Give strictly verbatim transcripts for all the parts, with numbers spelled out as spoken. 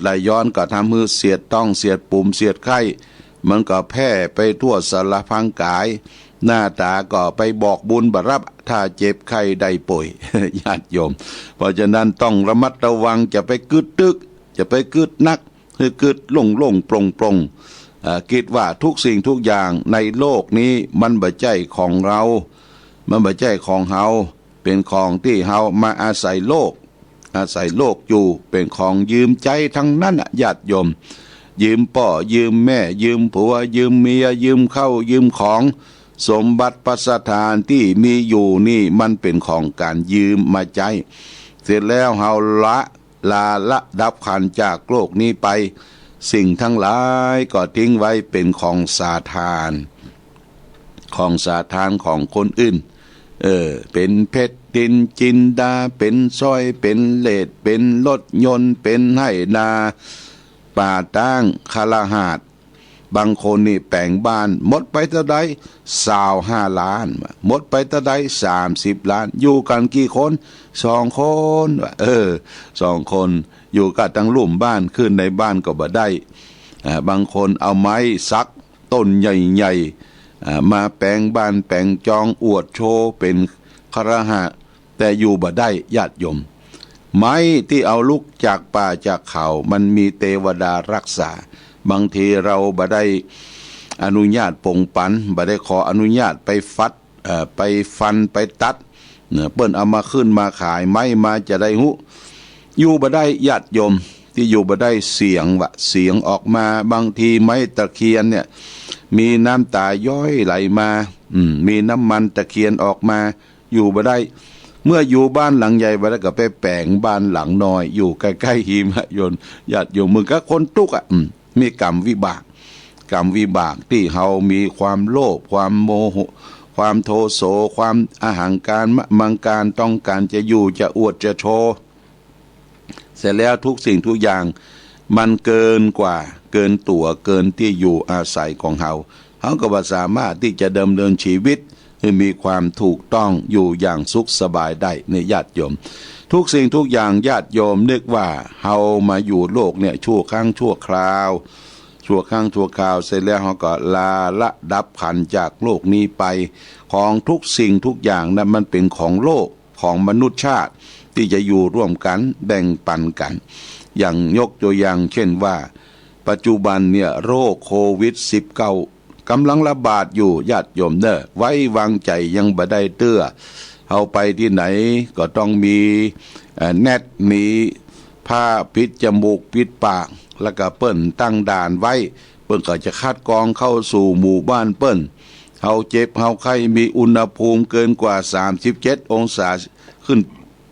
ไหลย้อนก็ทำหื้อเสียดต๊อง เสียดปุ๋ม เสียดไข้ มันก็แพร่ไปทั่วสารพังก๋าย หน้าต๋าก็ไปบอกบุญบ่รับ ถ้าเจ็บไข้ได้ป่วย ญาติโยม เพราะฉะนั้นต้องระมัดระวัง จะไปกึ๊ดตึก จะไปกึ๊ดนัก หื้อกึ๊ดโล่งๆ โปร่งๆ เอ่อ กึ๊ดว่าทุกสิ่งทุกอย่างในโลกนี้มันบ่ใจ้ของเฮา มันบ่ใจ้ของเฮา เป๋นของตี้เฮามาอาศัยโลก อาศัยโลกอยู่ เป๋นของยืมใจ๊ตังนั้นน่ะ ญาติโยม ยืมป้อ ยืมแม่ ยืมผัว ยืมเมีย ยืมข้าว ยืมของ สมบัติพัสถานตี้มีอยู่นี่มันเป๋นของก๋านยืมมาใจ๊ เสร็จแล้วเฮาละ ลาละดับขันธ์จากโลกนี้ไป สิ่งตังหลายก็ทิ้งไว้เป๋นของสาธาร ของสาธารของคนอื่น เออ เป๋นเพชรนิลจินดา เป๋นสร้อย เป๋นเลส เป๋นรถยนต์ เป๋นไฮ่นา ป่าต๊าง คฤหาสน์ บางคนนี่แป๋งบ้าน หมดไปเต้าใด ซาวห้าล้าน หมดไปเต้าใด สามสิบล้าน อยู่กั๋นกี่คน สองคน เออ สองคน อยู่กั๋นตังลุ่มบ้าน ขึ้นในบ้านก็บ่ได้ อ่า บางคนเอาไม้สักต้นใหญ่ๆ อ่า มาแป๋งบ้านแป๋งจอง อวดโชว์เป๋นคฤหาสน์ แต่อยู่บ่ได้ ญาติโยม ไม้ตี้เอาลุกจากป่าจากเขา มันมีเตวดาฮักษา บางทีเฮาบ่ได้อนุญาตปงปัน บ่ได้ขออนุญาตไปฟัด เอ่อ ไปฟัน ไปตัด เนาะ เปิ้นเอามาขึ้นมาขาย ไม้มาจะใดฮู้ อยู่บ่ได้ ญาติโยม ตี้อยู่บ่ได้เสียงวะ เสียงออกมา บางทีไม้ตะเคียนเนี่ย มีน้ำต๋าย้อยไหลมา อืม มีน้ำมันตะเคียนออกมา อยู่บ่ได้ เมื่ออยู่บ้านหลังใหญ่บ่ได้ก็ไปแป๋งบ้านหลังน้อย อยู่ใก้ๆ หิมะยนต์ ญาติโยม เหมือนกับคนตุ๊กข์อะ อืม มีกรรมวิบาก กรรมวิบากตี้เฮามีความโลภ ความโมโห ความโทโส ความอหังการ มะมังการ ต้องก๋านจะอยู่ จะอวด จะโชว์ เสร็จแล้วทุกสิ่งทุกอย่างมันเกินกว่า เกินตั๋ว เกินตี้อยู่อาศัยของเฮา เฮาก็บ่สามารถตี้จะดำเนินชีวิตหื้อมีความถูกต้องอยู่อย่างสุขสบายได้ เนี่ย ญาติโยม ทุกสิ่งทุกอย่าง ญาติโยม นึกว่าเฮามาอยู่โลกเนี่ยชั่วครั้งชั่วคราว ชั่วครั้งชั่วคราว เสร็จแล้วเฮาก็ลาละดับขันธ์จากโลกนี้ไป ของทุกสิ่งทุกอย่างนั้นมันเป๋นของโลก ของมนุษย์ชาติตี้จะอยู่ร่วมกั๋น แบ่งปันกั๋น อย่างยกตัวอย่างเช่นว่า ปัจจุบันเนี่ย โรคโควิดสิบเก้า ก๋ำลังระบาดอยู่ ญาติโยมเน่อ ไว้วางใจ๋ยังบ่ได้เตื้อ เฮาไปตี้ไหนก็ต้องมี เอ่อ แน็ต มีผ้าปิดจมูกปิดปาก แล้วก็เปิ้นตั้งด่านไว้ เปิ้นก็จะคัดกรองเข้าสู่หมู่บ้านเปิ้น เฮาเจ็บเฮาไข้มีอุณหภูมิเกินกว่าสามสิบเจ็ดองศาขึ้น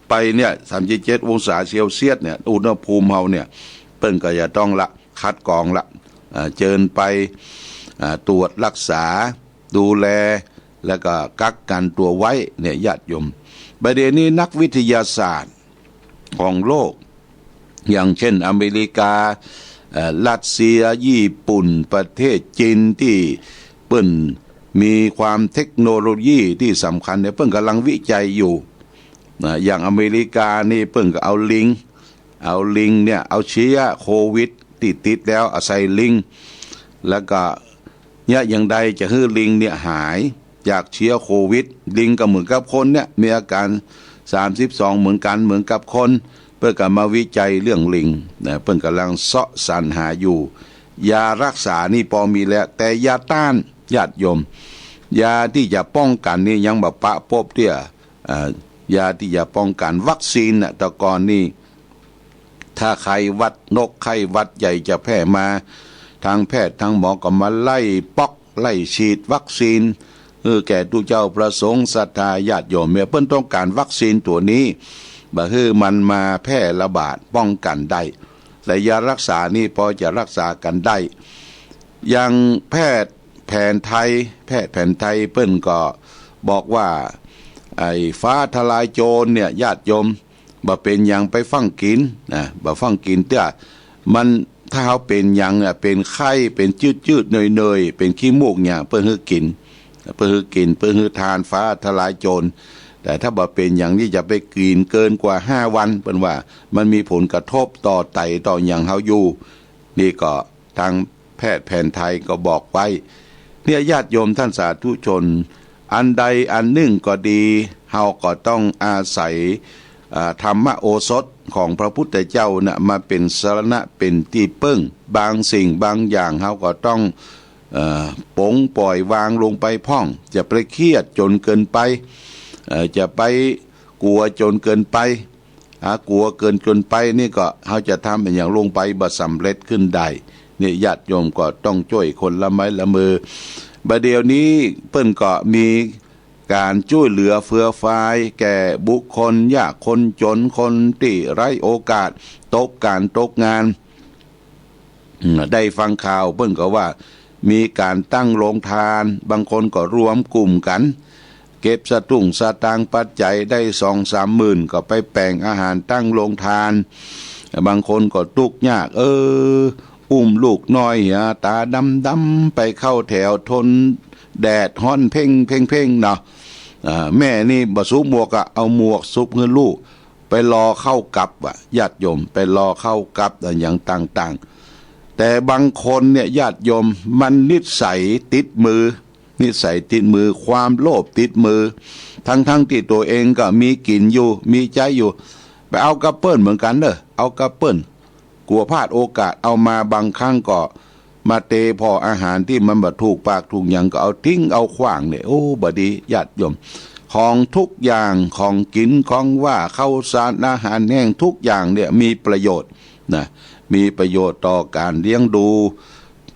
ไปเนี่ย สามสิบเจ็ดองศาเซลเซียสเนี่ย อุณหภูมิเฮาเนี่ย เปิ้นก็จะต้องละ คัดกรองละ อ่า เจิญไป อ่า ตรวจรักษา ดูแล แล้วก็กักกั๋นตั๋วไว้เนี่ย ญาติโยม บ่าเดี่ยวนี้นักวิทยาศาสตร์ของโลก อย่างเช่นอเมริกา เอ่อ รัสเซีย ญี่ปุ่น ประเทศจีนตี้เปิ้นมีความเทคโนโลยีตี้สำคัญเนี่ย เปิ้นก่ำลังวิจัยอยู่ นะ อย่างอเมริกานี่เปิ้นก็เอาลิง เอาลิงเนี่ย เอาเชื้อโควิดตี้ติดแล้ว เอาใส่ลิง แล้วก็ เนี่ย อย่างใดจะหื้อลิงเนี่ยหายจากเชื้อโควิด ลิงก็เหมือนกับคนเนี่ย มีอาการสามสิบสองเหมือนกั๋น เหมือนกับคน เปิ้นก็มาวิจัยเรื่องลิง นะ เปิ้นก่ำลังเซาะสรรหาอยู่ ยารักษานี่ปอมีแล้ว แต่ยาต้าน ญาติโยม ยาตี้จะป้องกั๋นนี่ยังบ่ปะปบเตื้อ อ่า ยาตี้จะป้องกั๋น วัคซีนน่ะ แต่ก่อนนี่ ถ้าไข้หวัดนก ไข้หวัดใหญ่จะแพร่มา ทางแพทย์ทางหมอก็มาไล่ป๊อก ไล่ฉีดวัคซีน เออ แก่ตุ๊เจ้าพระสงฆ์ศรัทธาญาติโยม เมื่อเปิ้นต้องก๋านวัคซีนตั๋วนี้ บ่หื้อมันมาแพร่ระบาด ป้องกั๋นได้ แต่ยารักษานี่ปอจะรักษากั๋นได้ อย่างแพทย์แผนไทย แพทย์แผนไทยเปิ้นก็บอกว่า ไอ้ฟ้าทะลายโจรเนี่ย ญาติโยม บ่เป๋นหยังไปฟั่งกิ๋น นะ บ่ฟั่งกิ๋นเตื้อ มัน ถ้าเฮาเป๋นหยังเนี่ย เป๋นไข้ เป๋นจืดๆ เหนื่อยๆ เป๋นขี้มูกเนี่ย เปิ้นหื้อกิ๋น เปิ้นหื้อกิ๋น เปิ้นหื้อทานฟ้าทะลายโจร แต่ถ้าบ่เป๋นอย่างนี้จะไปกิ๋นเกินกว่าห้าวัน เปิ้นว่ามันมีผลกระทบต่อไตต่อหยังเฮาอยู่ นี่ก็ตางแพทย์แผนไทยก็บอกไว้ เนี่ยญาติโยมท่านสาธุชน อันใดอันนึ่งก็ดี เฮาก็ต้องอาศัย อ่า ธรรมโอสถของพระพุทธเจ้าน่ะ มาเป๋นสรณะเป๋นตี้เปิ้ง บางสิ่งบางอย่างเฮาก็ต้อง เอ่อ ป๋งปล่อยวางลงไปพ่อง จะไปเครียดจ๋นเกินไป เอ่อ จะไปกั๋วจ๋นเกินไป หากั๋วเกินจ๋นไปนี่ก็เฮาจะทำอะหยังลงไปบ่สำเร็จขึ้นได้ เนี่ยญาติโยมก็ต้องจ้วยคนละไม้ละมือ บ่าเดี่ยวนี้เปิ้นก็มีก๋านจ้วยเหลือเฟือฟายแก่บุคคลยากคนจ๋น คนตี้ไร้โอกาส ตกก๋านตกงาน อืม ได้ฟังข่าวเปิ้นก็ว่ามีก๋านตั้งโรงทาน บางคนก็รวมกลุ่มกั๋น เก็บสตุ้งสตางค์ปัจจัยได้สองสามหมื่น ก็ไปแป๋งอาหารตั้งโรงทาน บางคนก็ตุ๊กยาก เออ อุ้มลูกน้อยเหียต๋าดำๆ ไปเข้าแถวทนแดดฮ้อนเพ็งๆ เนาะ อ่า แม่นี่บ่สวมหมวกอะ เอาหมวกสุบหื้อลูก ไปรอเข้ากับอะ ญาติโยม ไปรอเข้ากับอะ อย่างต่างๆ แต่บางคนเนี่ยญาติโยม มันนิสัยติดมือ นิสัยติดมือ ความโลภติดมือ ทั้งๆ ตี้ตั๋วเองก็มีกิ๋นอยู่ มีใจ๊อยู่ ไปเอากับเปิ้นเหมือนกั๋นเน่อ เอากับเปิ้น กั๋วพลาดโอกาส เอามาบางครั้งก็มาเตผ่ออาหารตี้มันบ่ถูกปากถูกหยังก็เอาทิ้งเอาขว้างเนี่ย โอ้ บ่ดีญาติโยม ของทุกอย่าง ของกิ๋น ของหว้า ข้าวสาร อาหารแห้ง ทุกอย่างเนี่ยมีประโยชน์นะ มีประโยชน์ต่อก๋านเลี้ยงดู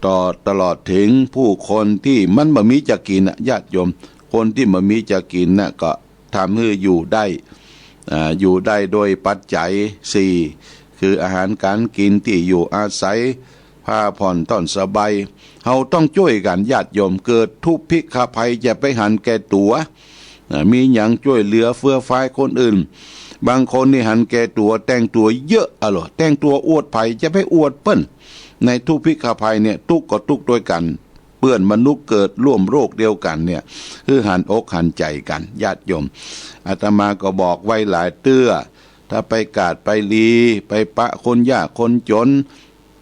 ต่อ ตลอดเถิงผู้คนตี้มันบ่มีจะกิ๋นน่ะ ญาติโยม คนตี้บ่มีจะกิ๋นน่ะก็ ทำหื้ออยู่ได้ อ่า อยู่ได้โดยปัจจัยสี่ คืออาหารก๋านกิ๋น ตี้อยู่อาศัย ผ้าผ่อนต้อนสบาย เฮาต้องจ้วยกั๋นญาติโยม เกิดทุพพิฆภัยจะไปหันแก่ตั๋ว อ่า มีหยังจ้วยเหลือเฟือฟายคนอื่น บางคนนี่หันแก่ตั๋ว แต่งตั๋วเยอะอะเหรอ แต่งตั๋วอวดใผ จะไปอวดเปิ้น ในทุพพิฆภัยเนี่ย ตุ๊กข์ก็ตุ๊กข์ตวยกั๋น เปื้อนมนุษย์เกิดร่วมโรคเดียวกั๋นเนี่ย หื้อหันอกหันใจ๋กั๋น ญาติโยม อาตมาก็บอกไว้หลายเตื้อ ถ้าไปกาดไปลี ไปปะคนยากคนจ๋น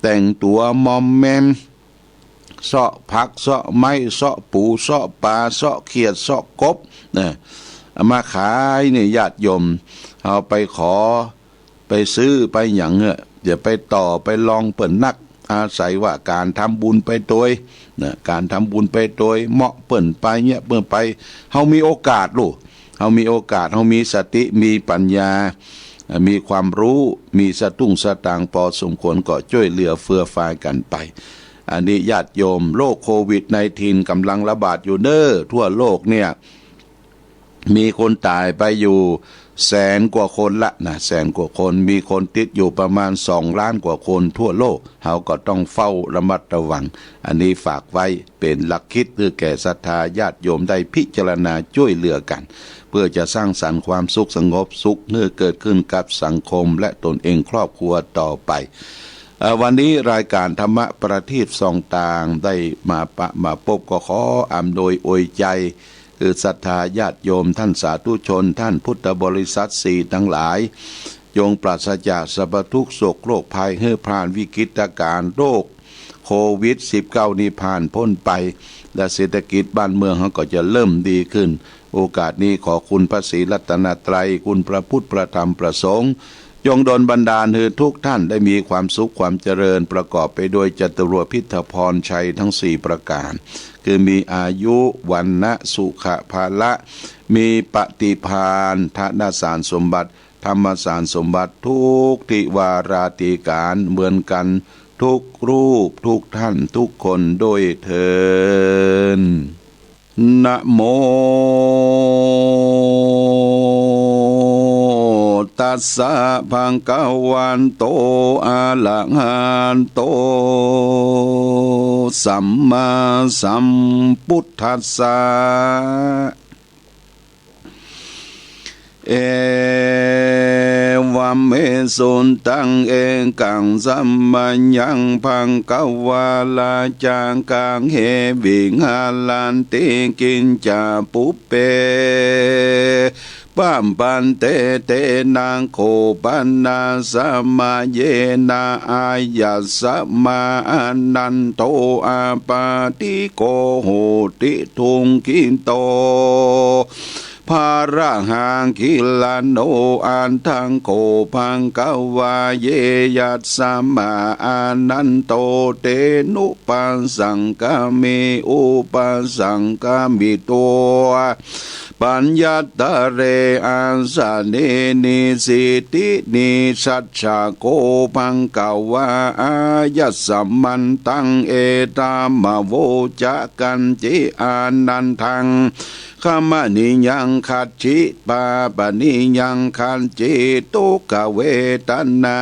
แต่งตั๋วมอมแมม เซาะผัก เซาะไม้ เซาะปู เซาะป๋า เซาะเขียด เซาะกบ นะ เอามาขายเนี่ย ญาติโยม เอาไปขอ ไปซื้อไปหยังเน่อ อย่าไปต่อไปรองเปิ้นนัก อาศัยว่าก๋านทำบุญไปตวย นะ ก๋านทำบุญไปตวย เหมาะเปิ้นไป เยียะเปิ้นไป เฮามีโอกาสลูก เฮามีโอกาส เฮามีสติ มีปัญญา มีความฮู้ มีสตุ้งสตางค์ปอสมควร ก็จ้วยเหลือเฟือฟายกั๋นไป อันนี้ญาติโยม โรคโควิดไนน์ทีน ก๋ำลังระบาดอยู่เน่อ ทั่วโลกเนี่ย มีคนต๋ายไปอยู่แสนกว่าคนละนะ แสนกว่าคน มีคนติดอยู่ประมาณสองล้านกว่าคนทั่วโลก เฮาก็ต้องเฝ้าระมัดระวัง อันนี้ฝากไว้เป๋นหลักคิดหื้อแก่ศรัทธาญาติโยมได้พิจารณาจ้วยเหลือกั๋น เพื่อจะสร้างสรรค์ความสุขสงบสุขหื้อเกิดขึ้นกับสังคมและตนเองครอบครัวต่อไป เอ่อ วันนี้รายการธรรมะประทีปส่องตางได้มาปะมาปบ ก็ขออำนวยอวยใจ๋ คือศรัทธาญาติโยม ท่านสาธุชน ท่านพุทธบริษัทสี่ตังหลาย จงปราศจากสัพพทุกข์โศกโรคภัย หื้อผ่านวิกฤตก๋ารณ์โรคโควิดสิบเก้านี้ผ่านป๊นไป และเศรษฐกิจบ้านเมืองเฮาก็จะเริ่มดีขึ้น โอกาสนี้ขอคุณพระศรีรัตนตรัย คุณพระพุทธ พระธรรม พระสงฆ์ จงดลบันดาลหื้อทุกท่านได้มีความสุขความเจริญ ประกอบไปด้วยจตุรพิธพรชัยทั้งสี่ประก๋าร คือมีอายุ วรรณะ สุขะ พละ มีปฏิภาณ ธนสารสมบัติ ธรรมสารสมบัติ ทุกทิวาราธิก๋ารเหมือนกั๋นทุกรูปทุกท่านทุกคนด้วยเทอญ นะโม ตัสสะ ภะคะวะโต อะระหะโต สัมมาสัมพุทธัสสะ เอวัมเม สุตัง เอกัง สัมมายัง ภะคะวา ราชา กาเฮ วิหารันติ กิจจา ปุพเพ Bhadante tena kho pana samayena āyasmā Ānando āpattigo hoti dukkhido barahagilāno. Athā kho bhagavā eyasmā Ānando tenupasaṅkami, upasaṅkamito bhayathare āsane nisīdi. Nisajja kho bhagavā āyasmantaṃ etadavoca: Kañci Ānandaṃ khamanīyaṃ kacci pāpanīyaṃ kacci dukkhavedanā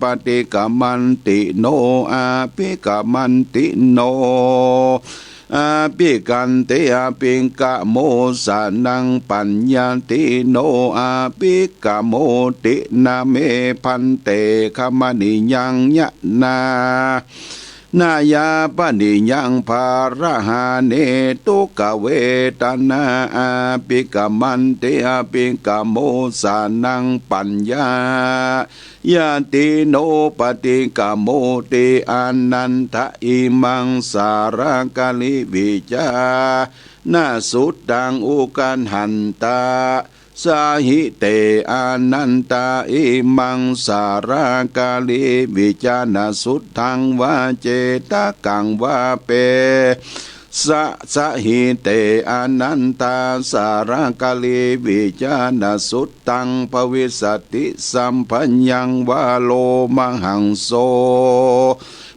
paṭikkamanti no appikkamanti no appikkanti, appikkamojanaṃ paññatti no appikkamoti. Na me bhante khamanīyaṃ yathā na yāpanīyaṃ barahane dukkhavedanā appikkamanti, appikkamojanaṃ paññā yati no paṭikkamoti. Ānanda, imaṃ sārākārī vijjānasuttaṃ uggaṇhantā. Sahi te Ānanda imaṃ sārākārī vijjānasuttaṃ vā cetakampa pe sa. Sahi te Ānanda sārākārī vijjānasuttaṃ bhavissati sabbayaṃ vā lomahaṃso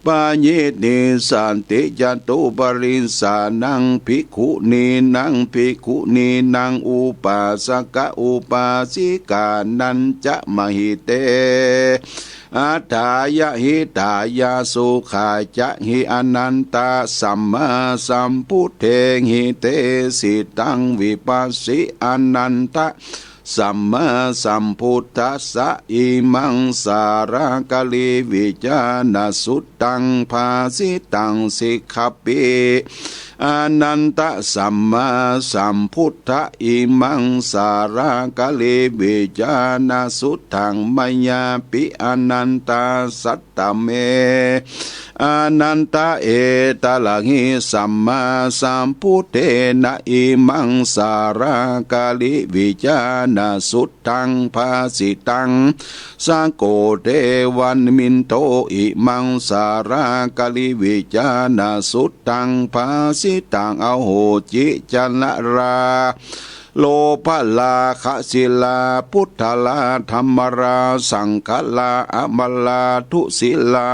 paññidissati. Catupparisānaṃ bhikkhunīnaṃ bhikkhunīnaṃ upāsaka upāsikānañca mahite atthāya hitāya sukhāya hi Ānanda sammāsambuddhehi desitaṃ vipassī. Ānanda, sammāsambuddhassa imaṃ sārākārī vijjānasuttaṃ bhāsitaṃ sikkhapi. Ānanda, sammāsambuddhassa imaṃ sārākārī vijjānasuttaṃ mayhāpi Ānanda satta me. Ānanda, etarahi sammāsambuddhena imaṃ sārākārī vijjānasuttaṃ bhāsitaṃ sakko devamindo imaṃ sārākārī vijjānasuttaṃ bhāsitaṃ ahoci ca nalā lopalāhasīlā puggalā dhammalā saṅgarā amalā dusilā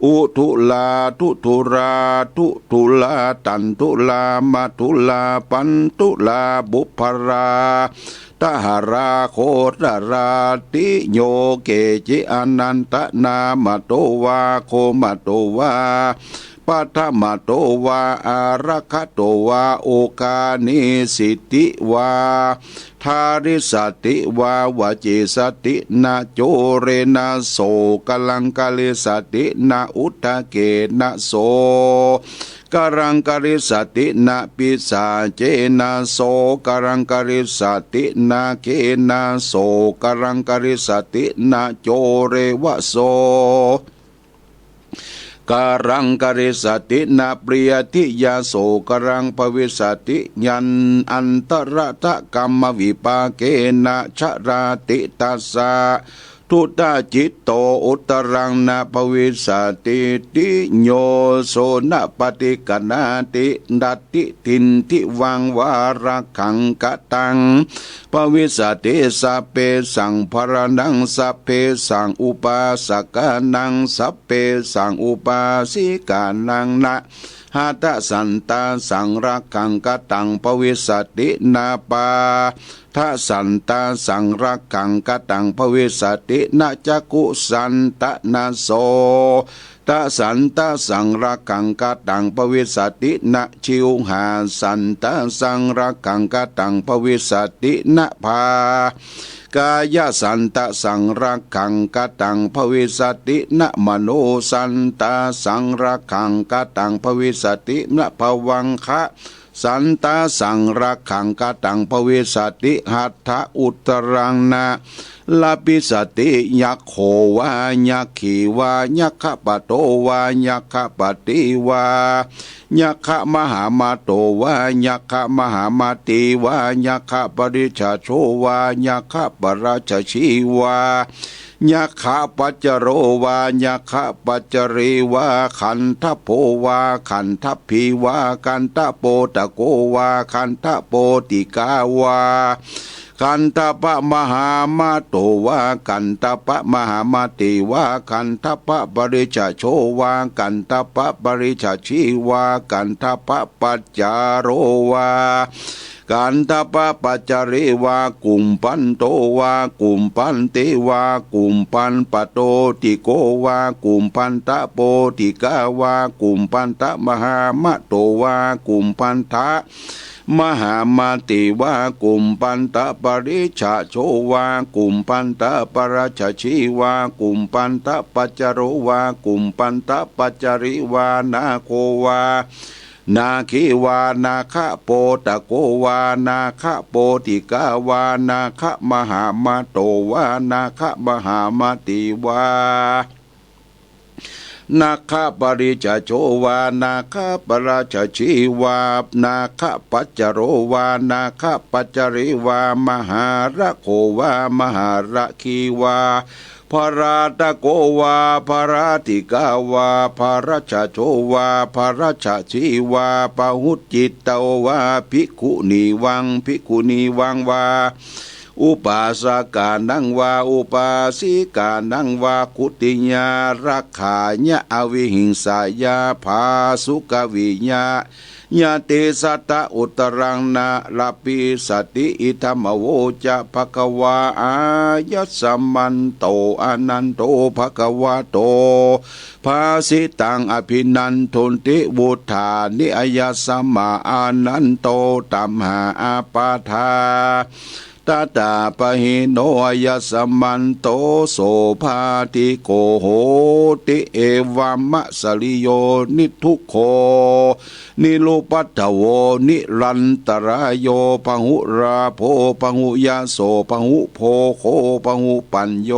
udulā dudulā dudulā tadulā madulā padulā puggalā tharā gotarā ti yo keci Ānanda nāmato vā gomato vā paṭhamato vā ārakato vā okanissiti vā dārissati vā vacissati na corena so karaṃ karissati na udakena so karaṃ karissati na pisācena so karaṃ karissati na khena so karaṃ karissati na coreva so karaṃ karissati na priyatiyā so karaṃ bhavissati. Yan antarāgatamavipākena jarāti tassa tuṭṭhacitto uttaraṃ na bhavissatiti yo so na paṭiggaṇhati natthi dindivaṃ vā rakkhaṃ kataṃ bhavissati. Sabbesaṃ bālānaṃ sabbesaṃ upāsakānaṃ sabbesaṃ upāsikānaṃ na hadasantāsaṃ rakkhaṃ kataṃ bhavissati na pā dasantāsaṃ rakkhaṃ kataṃ bhavissati na cakkhusantānaso dasantāsaṃ rakkhaṃ kataṃ bhavissati na jivhāsantāsaṃ rakkhaṃ kataṃ bhavissati na pā kāyasantāsaṃ rakkhaṃ kataṃ bhavissati na manosantāsaṃ rakkhaṃ kataṃ bhavissati na bhavagga สันตะสังรักขัง กตังภวิสสติ หัตถะอุตตรัง นะ ลพิสสติ ยักโข วา ยักขี วา ยักขปโต วา ยักขปติ วา ยักขมหามาโต วา ยักขมหามาติ วา ยักขปริจฉโช วา ยักขปรัจฉชี วา ยักขปัจจโร วา ยักขปัจจรี วา ขันธโพ วา ขันธพี วา กันตโปตโก วา กันตโปติกา วา กันตปมหามาโต วา กันตปมหามาติ วา กันตปปริจฉโช วา กันตปปริจฉชี วา กันตปปัจจโร วา กันตปปัจจรี วา กุมปันโต วา กุมปันติ วา กุมปันปโตติโก วา กุมปันตโปติกา วา กุมปันตมหามาโต วา กุมปันทะ มหามาติ วา กุมปันตปริจฉโช วา กุมปันตปรัจฉชี วา กุมปันตปัจจโร วา กุมปันตปัจจรี วา นาโค วา นาคี วา นาคโปตโก วา นาคโปติกา วา นาคมหามาโต วา นาคมหามาติ วา นาคปริจฉโช วา นาคปรัจฉชี วา นาคปัจจโร วา นาคปัจจรี วา มหาระโข วา มหาระคี วา พราตโก วา พราติกา วา พรัจฉโช วา พรัจฉชี วา ปหุจจิตโต วา ภิกขุนีวัง ภิกขุนีวัง วา อุปาสกานัง วา อุปาสิกานัง วา คุติยารักขายะ อวิหิงสายา ผาสุกวิยะ ยะติสัตตะอุตตรัง นะ ลพิสสติ อิทัมมโวจะ ภะคะวา อายัสมันโต อานันโต ภะคะวะโต ภาสิตัง อภินันทุนติ วุฑฒานิ อายัสมา อานันโต ตัมหาอาปาทา ตะตาปะหิโน อายัสมันโต โสภาทิโก โหติ เอวัมมะสะริโย นิทุกโข นิรุปัทธโว นิรันตะราโย พะหุราโภ พะหุยะโส พะหุโภโค พะหุปัญโญ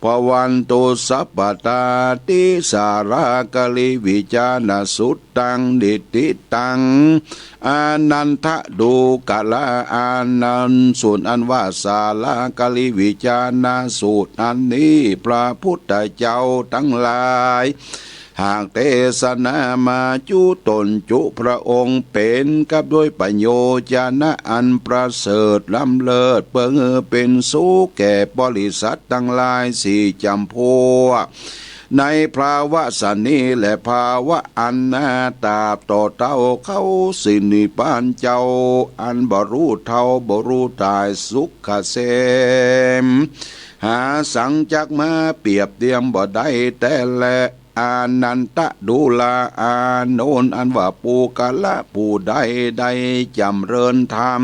ภะวันตุสัพพะตา ติสาลากะลิวิจานะสุตตัง นิฏฐิตัง อานันทะดูกะละ อานัน สูตรอั้นว่าสาลากะลิวิจานะสูตรอันนี้ พระพุทธเจ้าตังหลาย หากเตสนามาจุตนจุพระองค์เป๋น กับด้วยประโยชนะอันประเสริฐล้ำเลิศ เปื้อหื้อเป๋นสุขแก่บริษัทตังหลายสี่จ๋ำพวก ในภาวะสันนี้และภาวะอันหน้า ตราบต่อเต้าเข้าสินนิพพานเจ้า อันบ่รู้เฒ่าบ่รู้ต๋ายสุขเกษม หาสังจักมาเปรียบเตียมบ่ได้แต๊แล อานันทะดูรา อานนท์ อันว่าปุคคละผู้ใดได้จ๋ำเริญธรรม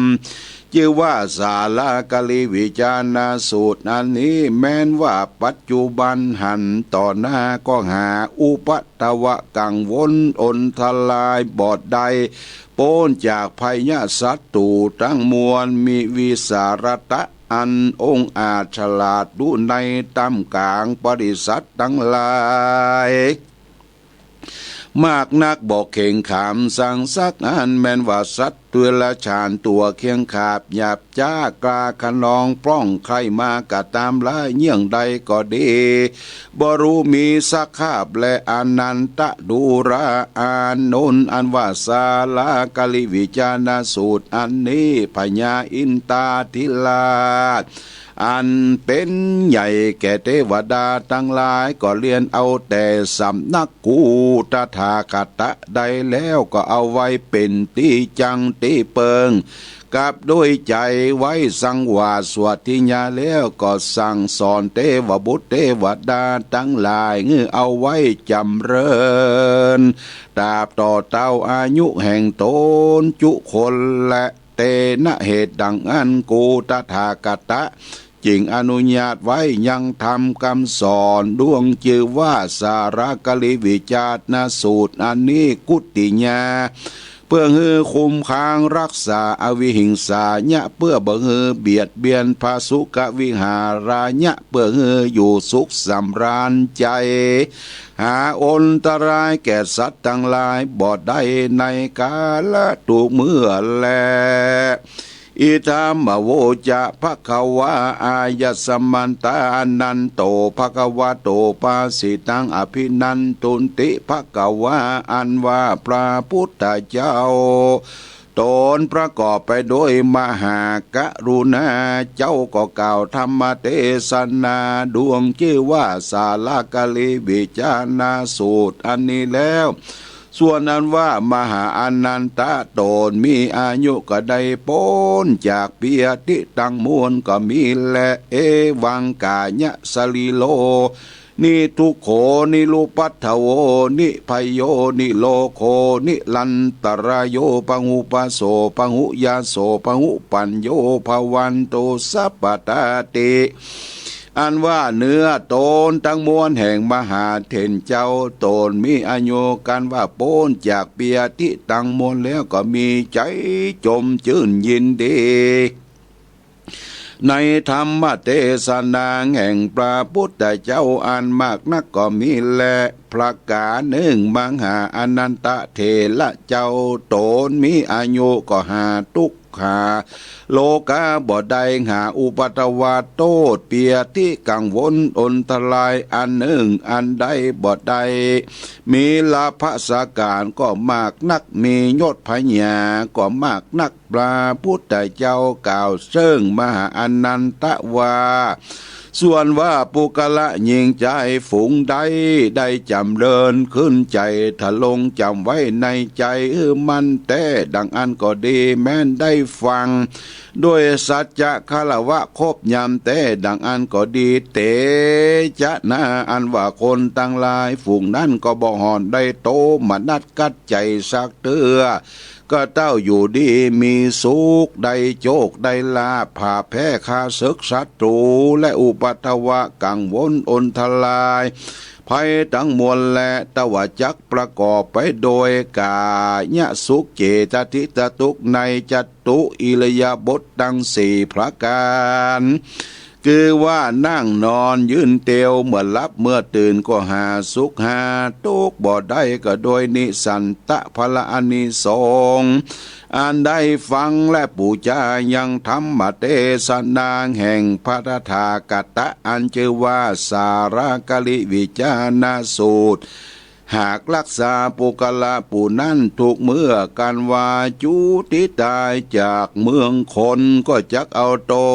จื้อว่าสาลากะลิวิจานะสูตรอันนี้ แม้นว่าปัจจุบันหันต่อหน้าก็หาอุปัทวะกังวลอนทรายบ่ได้ ป๊นจากภัยศัตรู๋ตังมวล มีวิสาระตะ อันองอาจฉลาดรู้ในต้ามก๋างบริษัทตังหลาย มากนักบ่เข็งขามสังสักอัน แม้นว่าสัตว์เดรัจฉานตั๋วเคียงขาบหยาบจ๊ากล้าคะนองปล้องใคร่มาก็ต๋ามละ เยี่ยงใดก็ดี บ่รู้มีสคาพแล อานันทะดูรา อานนท์ อันว่าสาลากะลิวิจานะสูตรอันนี้ พญาอินทาธิราช อันเป๋นใหญ่แก่เตวดาตังหลาย ก็เรียนเอาแต่สำนักกูตถาคตะได้แล้ว ก็เอาไว้เป๋นตี้จังตี้เปิง กับด้วยใจ๋ไว้สังวาสวัตถิญาแล้ว ก็สั่งสอนเตวบุตรเตวดาตังหลาย หื้อเอาไว้จ๋ำเริญ ตราบต่อเต้าอายุแห่งต๋นจุคนแล เตนะเหตุดังอั้น กูตถาคตะจึงอนุญาตไว้ยังธรรมกำสอนดวงจื้อว่าสาลากะลิวิจานะสูตรอันนี้ กุติยา ปื้อหื้อคุ้มครองฮักษาอวิหิงสาเยียะ เปื้อบ่หื้อเบียดเบียน พาสุขวิหาราเยียะ เปื้อหื้ออยู่สุขสำราญใจ๋ หาอันตรายแก่สัตว์ตังหลายบ่ได้ในกาละทุกเมื่อแล อิทัมมะโวจะภะคะวา อายัสมันตา อานันโต ภะคะวะโต ภาสิตัง อะภินันทุนติ ภะคะวา อันว่าพระพุทธเจ้า ต๋นประกอบไปด้วยมหากรุณา เจ้าก็กล่าวธรรมเตสนาดวงจื้อว่าสาลกลิวิจารณสูตรอันนี้แล้ว ส่วนอันว่ามหาอานันทะต๋นมีอายุก็ได้ป๊นจากเปียธิตังมวลก็มีแล เอวังกายะสะรีโร นิทุกโข นิรุปัทธโว นิภัยโย นิโรโค นิรันตะระโย พะหุปะโส พะหุยาโส พะหุปัญโญ ภะวันตุ สัพพะทาติ อันว่าเนื้อต๋นตังมวลแห่งมหาเถรเจ้าต๋นมีอายุกันว่าป๊นจากเปียธิตังมวลแล้วก็มีใจ๋จมจื้นยินดี ในธรรมเตสนาแห่งพระพุทธเจ้าอันมากนักก็มีแล ประก๋านนึ่ง มหาอานันทะเถระเจ้าต๋นมีอายุก็หาทุกข์หาโรคาบ่ได้ หาอุปัทวะโต้ษเปียธิกังวลอันตรายอันนึ่งอันใดบ่ได้ มีลาภสก๋ารก็มากนัก มียศผญาก็มากนัก พระพุทธเจ้ากล่าวเซิ่งมหาอานันทะว่า ส่วนว่าปุคคละญิงจายฝูงใด ได้จ๋ำเริญขึ้นใจ๋ ทะลงจ๋ำไว้ในใจ๋หื้อมั่นแต๊ดังอั้นก็ดี แม้นได้ฟังด้วยสัจจะคารวะครบยำแต๊ดังอั้นก็ดี เตจะนา อันว่าคนตังหลายฝูงนั้นก็บ่ห่อนได้โตมนัสกัดใจ๋สักเตื้อ ก็เต้าอยู่ดีมีสุข ได้โจคได้ลาภ ผาแพ้ข้าศึกศัตรู และอุปัทวะกังวลอันตราย ภัยตังมวลแล ตวาจักประกอบไปโดยก๋ายสุข เจตสิก สุขในจตุอิริยาบถตังสี่ประก๋าน คือว่านั่งนอนยืนเตียว เมื่อหลับเมื่อตื่นก็หาสุขหาทุกข์บ่ได้ ก็โดยนิสันตะผละอานิสงส์ อันได้ฟังและปู๋จายังธรรมเตสนาแห่งพระตถาคตะอันจื้อว่าสาลกลิวิจารณสูตร หากรักษาปุคคละผู้นั้นทุกเมื่อกันว่าจุติต๋ายจากเมืองคน ก็จักเอาต๋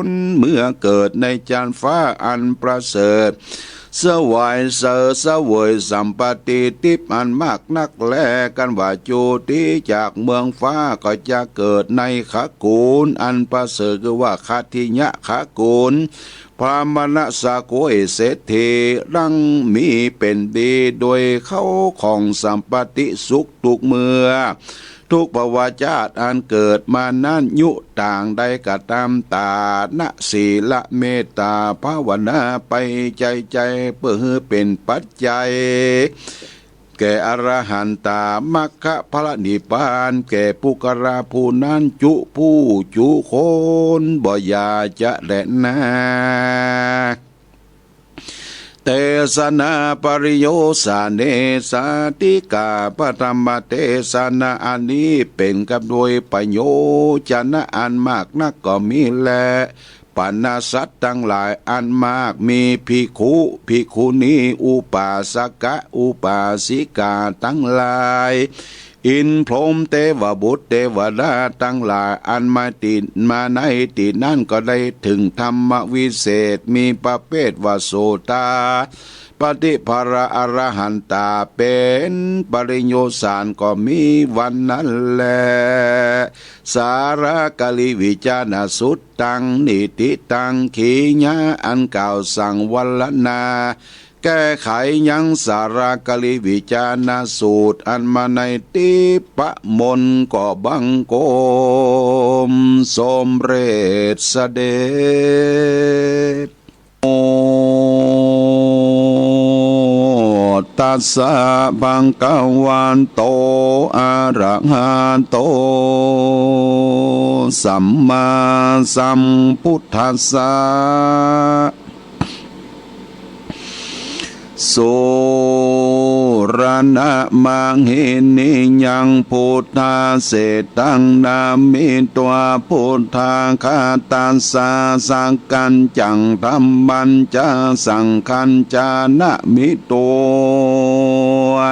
นเมือเกิดในจั๊นฟ้าอันประเสริฐ เสวยเสวยสัมปติทิพย์อันมากนักแล กันว่าจุติจากเมืองฟ้าก็จะเกิดในขกูลอันประเสริฐ คือว่าคัตถิยะขกูล พราหมณสกุลเศรษฐี ดังมีเป๋นดี โดยเข้าของสัมปติสุขทุกเมื่อ ทุกภวชาติอันเกิดมานั้น ยุต่างใดก็ต๋าม ตานะ ศีละ เมตต๋า ภาวนาไปใจ๋ใจ๋ เปื้อหื้อเป๋นปัจจัย แก่อรหันตา มรรคผละนิพพาน แก่ปุคคละผู้นั้นจุผู้จุคน บ่อย่าจะแลนา เตสนาปริโยสาเน สาธิกา พระธรรมเตสนาอันนี้เป๋นกับโดยประโยชน์จะนะอันมากนักก็มีแล ปรรณสัตว์ตังหลายอันมาก มีภิกขุ ภิกขุณี อุปาสกะ อุปาสิกาตังหลาย อินทร์พรหมเตวบุตรเตวดาตังหลาย อันมาติดมาในตี้นั้นก็ได้เถิงธรรมวิเศษ มีประเภทว่าโสตาปัตติผละอรหันตา เป๋นปริโยสารก็มีวันนั้นแล สาลกลิวิจารณสุตตัง นิฏฐิตัง ขีญา อันกล่าวสั่งวรรณนา แก้ไขยังสาลกลิวิจารณสูตร อันมาในทิพมนต์ก็บังคมสมเร็จเสด็จ ตัสสะ ภะคะวะโต อะระหะโต สัมมาสัมพุทธัสสะ สุรณะมะหินียัง พุทธาเสตัง นะมิตัง พุทธาคาตัสสะ สักกัญจัง ธัมมัญจะ สังฆัญจะ นะมิตั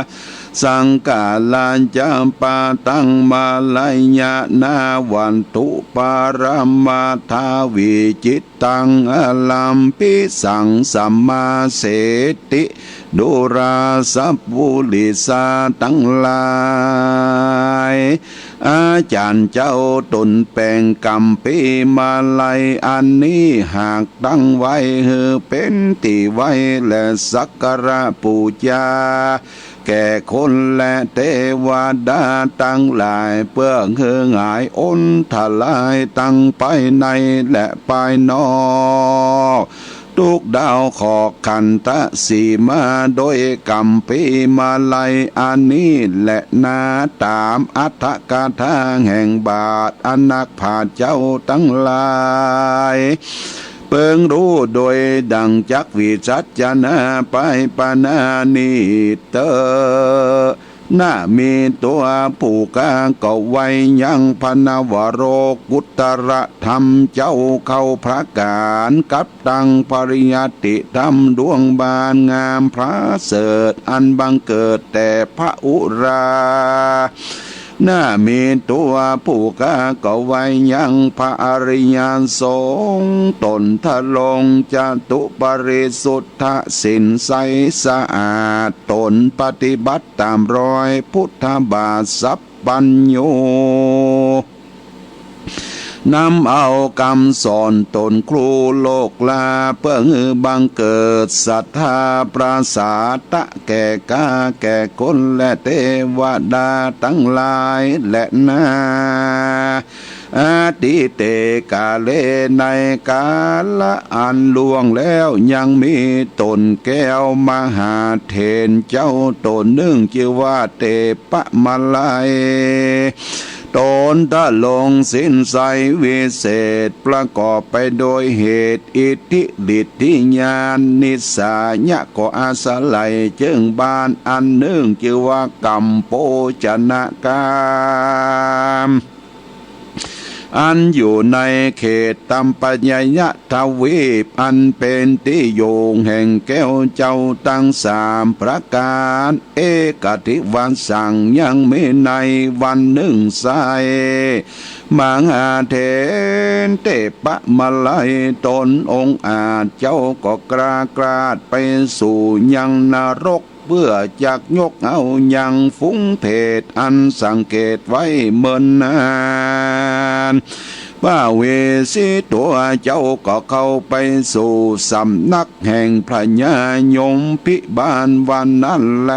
ง สังฆารัญจะ ปะตัง มะละยะนะ วัตถุปะระมะถา วิจิต ตัง อะลัมภิสัง สะมาเสติ ดูราสัปปุริสาตังหลาย อาจ๋ารย์เจ้าตนแป๋งกัมภีร์มาลัยอันนี้ หากตั้งไว้หื้อเป๋นตี้ไหว้และสักการะปู๋จา แก่คนและเตวดาตังหลาย เปื้อหื้อหายอนตรายตังภายในและภายนอก ทุกดาวเคราะห์ขันธสีมา โดยกัมภีร์มาลัยอันนี้แลนา ต๋ามอรรถกถาแห่งบาทอันนักปราชญ์เจ้าตังหลาย เปิงฮู้โดยดั่งจักวิจัชนาไปปะนานี้เต๊อะ นะมิตัง ผู้ข้าก็ไหว้ยังพระนวโลกุตระธรรมเจ้าเก้าประก๋าน กับตังปริยัติธรรมดวงบานงามประเสริฐ อันบังเกิดแต่พระอุรา นะมิตัง ผู้ข้าก็ไหว้ยังพระอริยสงฆ์ ต๋นทรงจตุปริสุทธะศีลใสสะอาด ต๋นปฏิบัติต๋ามรอยพุทธบาทสัพพัญญู นำเอากำสอนต๋นครูโลกลา เปื้อหื้อบังเกิดศรัทธาประสาทะแก่ข้าแก่คนและเตวดาตังหลายแลนา อดีเตกาเล ในกาละอันล่วงแล้ว ยังมีต๋นแก้วมหาเถรเจ้าต๋นนึ่ง จื้อว่าเตปะมาลัย ต๋นทรงศีลใสวิเศษ ประกอบไปโดยเหตุ อิทธิฤทธิญาณ นิสสายะก็อาศัยเจิ่งบานอันนึ่ง จื้อว่ากัมโปชนกาม อันอยู่ในเขตตัมปะยะทวีป อันเป๋นตี้อยู่แห่งแก้วเจ้าตังสามประก๋าน เอกทิวาสัง ยังมีในวันนึ่งไส้ มหาเถรเตปะมาลัย ต๋นองอาจเจ้าก็กล้ากราดไปสู่ยังนรก เปื้อจักยกเอายังฝูงเปรตอันสังเกตไว้เมินนาน พระเวสสีตั๋วเจ้าก็เข้าไปสู่สำนักแห่งพญายมพิบาลวันนั้นแล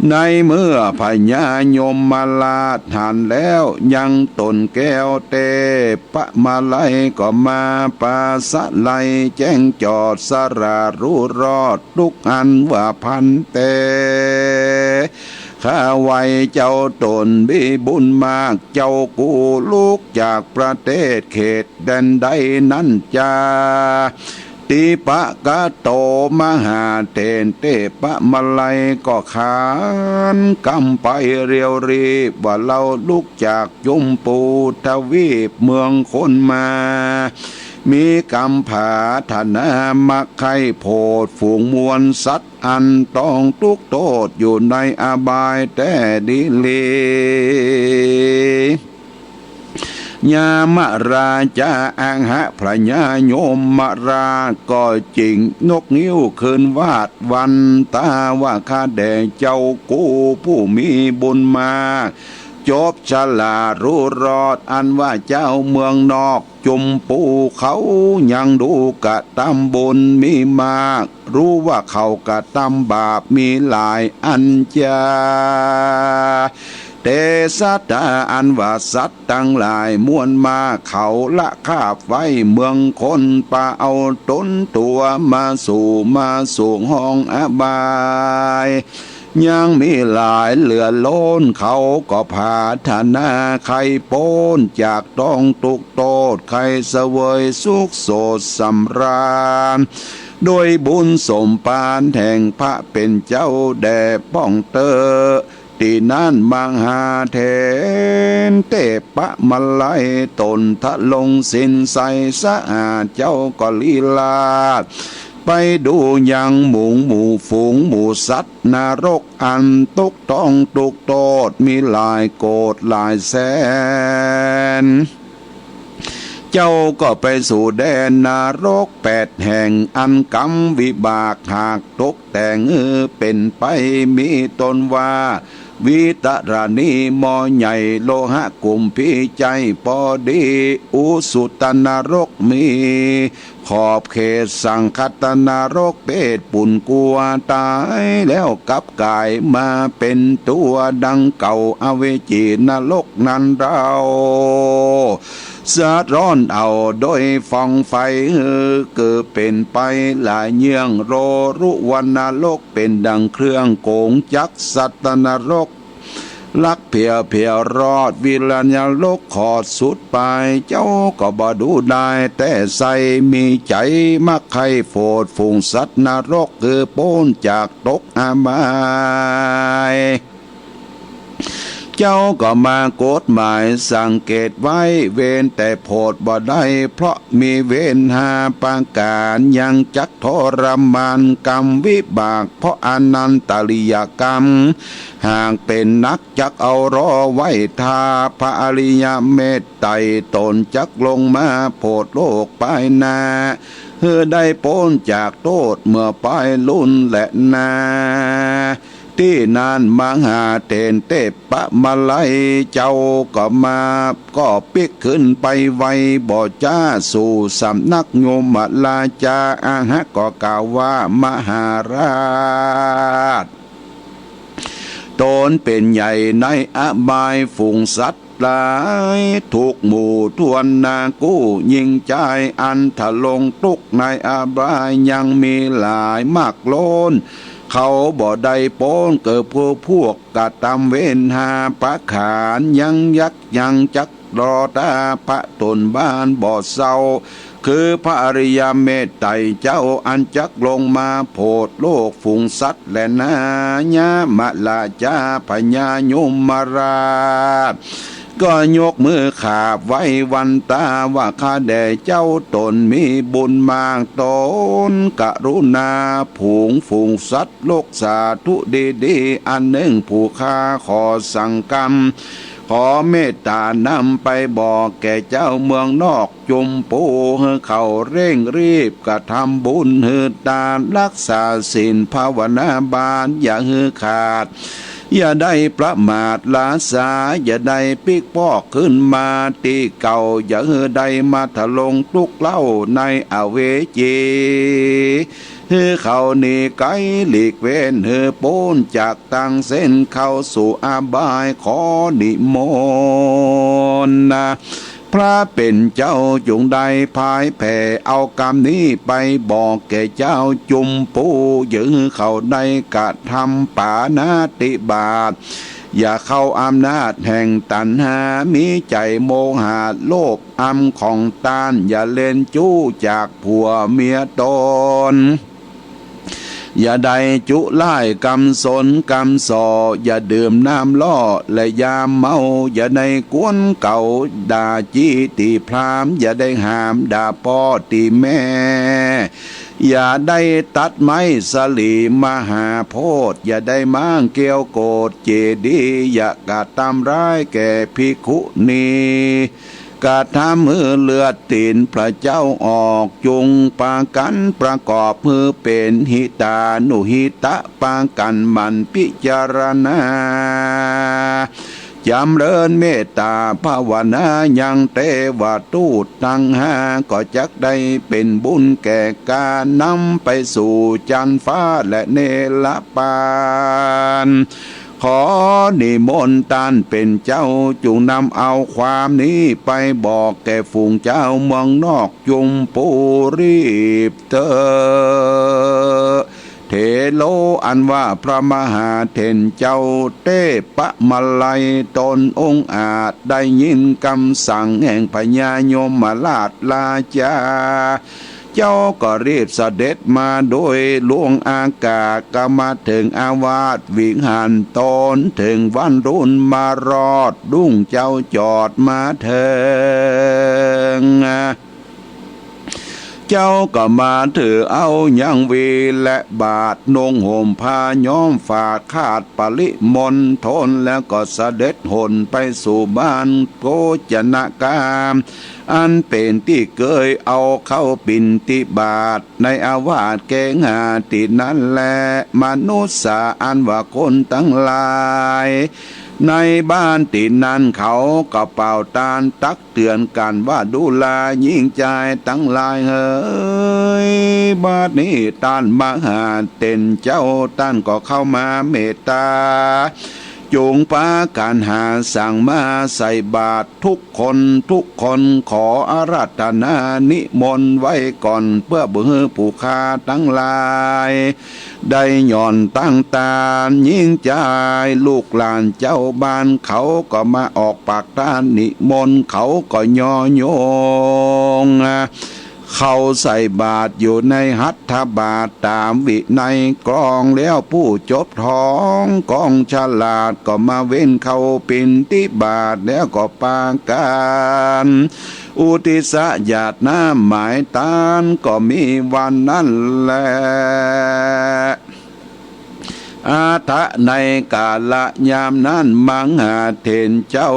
ในเมื่อพญายมราชหันแล้วยังต๋นแก้วเตปะมาลัย ก็มาปราศรัยแจ้งจอดสละรู้รอด ลุกหันว่า ภันเต ข้าไหว้เจ้าต๋นมีบุญมาก เจ้ากู้ลุกจากประเทศเขตแดนใดนั้นจา ติปะกะโต มหาเถรเตปะมาลัยก็ขานกำไปเรียวรีบว่า เฮาลุกจากจุมพูทวีปเมืองคนมา มีกำผาถนามาใค่โผดฝูงมวลสัตว์ อันต้องทุกข์โทษอยู่ในอบายแต๊ดีหลี ยมราชาอะหะพญายมราชก็จิ่งนกงิ้วคืนวาดวันตาว่า ข้าแด่เจ้ากู้ผู้มีบุญมาก จบสละรู้รอด อันว่าเจ้าเมืองนอก จุมภูเขายังดูกระตำบุญมีมาก รู้ว่าเขากระตำบาปมีหลายอันจา แต่สัตตาอันว่าสัตว์ตังหลายมวลมาก เขาละคาบไว้เมืองคน ปาเอาต๋นตั๋วมาสู่ มาสู่ห้องอบาย ยังมีหลายเหลือล้น เขาก็ผาถนาใค่ป๊นจากต้องตุ๊กข์โต้ษ ใค่เสวยสุขโสดสำราญ โดยบุญสมภารแห่งพระเป๋นเจ้าแด่ป้องเต๊อะ ตี้นั้นมหาเถรเตปะมะไล ต๋นทรงศีลใสสะอาด เจ้าก็ลี้ราชไปดูยังหมู่ หมู่ฝูงหมู่สัตว์นรก อันตุ๊กต้องตุ๊กข์โต้ษมีหลายโกฏหลายแสน เจ้าก็ไปสู่แดนนรกแปดแห่ง อันกรรมวิบากหากตกแต่งเป๋นไป มีต้นว่า วิตรณี หม้อใหญ่ โลหะกุมพี ใจ้ปอดี อุสุตนรก มีขอบเขต สังคตนรก เปรตปุ้นกั๋วต๋ายแล้วกลับก๋ายมาเป๋นตั๋วดังเก่า อเวจีนรกนั้นเล่า สะท้อนเอาโดยฟองไฟ หื้อเกิดเป๋นไปหลายเยื่อง โรรุวนรก เป๋นดังเครื่องก๋งจักร สัตตนรก ลักเผียวเผียวรอด วิลนรกขอดสุดไป เจ้าก็บ่ดูได้ แต่ใส่มีใจ๋มักใค่โผดฝูงสัตว์นรก คือป๊นจากตกอบาย เจ้าก็มาโกฏหมายสังเกตไว้ เว้นแต่โผดบ่ได้ เพราะมีเวรห้าประก๋าน ยังจักทรมานกรรมวิบาก เพราะอนันตริยกรรม หากเป๋นนักจักเอารอไว้ ถ้าพระอริยเมตไตรต๋นจักลงมาโผดโลกปายหน้า หื้อได้ป๊นจากโต้ษเมื่อปายลุนแลนา ตี้นั้นมหาเถรเตปะมะไลเจ้าก็มา ก็ปิ๊กขึ้นไปไวบ่จ๊า สู่สำนักยมราชา อาหะก็กล่าวว่า มหาราช ต๋นเป๋นใหญ่ในอบาย ฝูงสัตว์หลายทุกหมู่ถ้วนนา กู้ญิงจายอันทรงตุ๊กข์ในอบายยังมีหลายมากล้น เขาบ่ได้ป๊น เกิดผู้พวกกระตำเวรห้าประก๋าน ยังยักยังจักรอต๋า พระต๋นบ้านบ่เศร้า คือพระอริยเมตไตรเจ้า อันจักลงมาโผดโลกฝูงสัตว์แลนา ยมราชาพญายมราช ก็ยกมือขาบไหว้วันตาว่า ข้าแด่เจ้าต๋นมีบุญมาก ต๋นกรุณาผูงฝูงสัตว์โลกสาธุดีๆ อันนึ่งผู้ข้าขอสังกรรม ขอเมตตานำไปบอกแก่เจ้าเมืองนอกจุมปู หื้อเขาเร่งรีบกระทำบุญ หื้อตานรักษาศีลภาวนาบาน อย่าหื้อขาด อย่าได้ประมาทลาสา อย่าได้ปิ๊กปอกขึ้นมาตี้เก่า อย่าหื้อได้มาทรงตุ๊กข์เล่าในอเวจี หื้อเขาหนีไกลหลีกเว้น หื้อป๊นจากตางเส้นเข้าสู่อบาย ขอนิมนต์นะ พระเป๋นเจ้าจุ่งได้ผายแผ่เอากำนี้ไปบอกแก่เจ้าจุมปู อย่าหื้อเขาได้กระทำปาณาติบาต อย่าเข้าอำนาจแห่งตัณหา มีใจ๋โมหะโลภอำของต้าน อย่าเล่นจู้จากผัวเมียต๋น อย่าได้จุล่ายกำสนกำส่อ อย่าดื่มน้ำล่อและยาเมา อย่าได้กวนเก๋าด่าจี้ตี๋พราหมณ์ อย่าได้หามด่าป้อตี๋แม่ อย่าได้ตัดไม้สลีมหาโพธิ์ อย่าได้ม้างเกี้ยวโกศเจดีย์ อย่ากระตำร้ายแก่ภิกขุณี กระทำหื้อเลือดตี๋นพระเจ้าออก จุ่งปากั๋นประกอบหื้อเป๋นหิตานุหิตะ ปากั๋นหมั่นพิจารณา จ๋ำเริญเมตตาภาวนา ยังเตวทูตตังห้า ก็จักได้เป๋นบุญแก่ก๋านนำไปสู่จั๊นฟ้าและเนรปาน ขอนิมนต์ต้านเป๋นเจ้า จุ่งนำเอาความนี้ไปบอกแก่ฝูงจาวเมืองนอกจุมปูรีบเต๊อะ เถโร อันว่าพระมหาเถรเจ้าเตปะมะไล ต๋นองอาจ ได้ยินกำสั่งแห่งพญายมราชราจา เจ้าก็รีบเสด็จมาโดยล่วงอากาศ ก็มาเถิงอาวาสวิหารต๋น เถิงวันรุ่นมารอดรุ่ง เจ้าจอดมาเถิง เจ้าก็มาถือเอายังวีและบาตร นุ่งห่มผ้าย้อมฝาด คาดปริมณฑล แล้วก็เสด็จหนไปสู่บ้านโภจนคาม อันเป๋นตี้เกยเอาเข้าบิณฑบาตในอาวาสเกหาตี้นั้นแล มนุษย์สา อันว่าคนตังหลาย ในบ้านตี้นั้นเขาก็เป่าตานตักเตื๋อนกั๋นว่า ดูราญิงจายตังหลายเหย บัดนี้ต้านมหาเถรเจ้าต้านก็เข้ามาเมตต๋า จุ่งปากั๋นหาสังมาใส่บาตรทุกคนทุกคน ขออาราธนานิมนต์ไว้ก่อน เปื้อบ่หื้อผู้ข้าตังหลาย ได้หย่อนตั้งตาน ญิงจายลูกหลานเจ้าบ้านเขาก็มาออกปากตานนิมนต์ เขาก็ย่อยง เข้าใส่บาตรอยู่ในหัตถบาตรต๋ามวินัยกรอง แล้วผู้จบทองกองฉลาดก็มาเว้นเข้าบิณฑบาต แล้วก็ปากั๋น อุทิศหยาดน้ำหมายตาน ก็มีวันนั้นแล อาทะ ในกาละยามนั้น มหาเถรเจ้า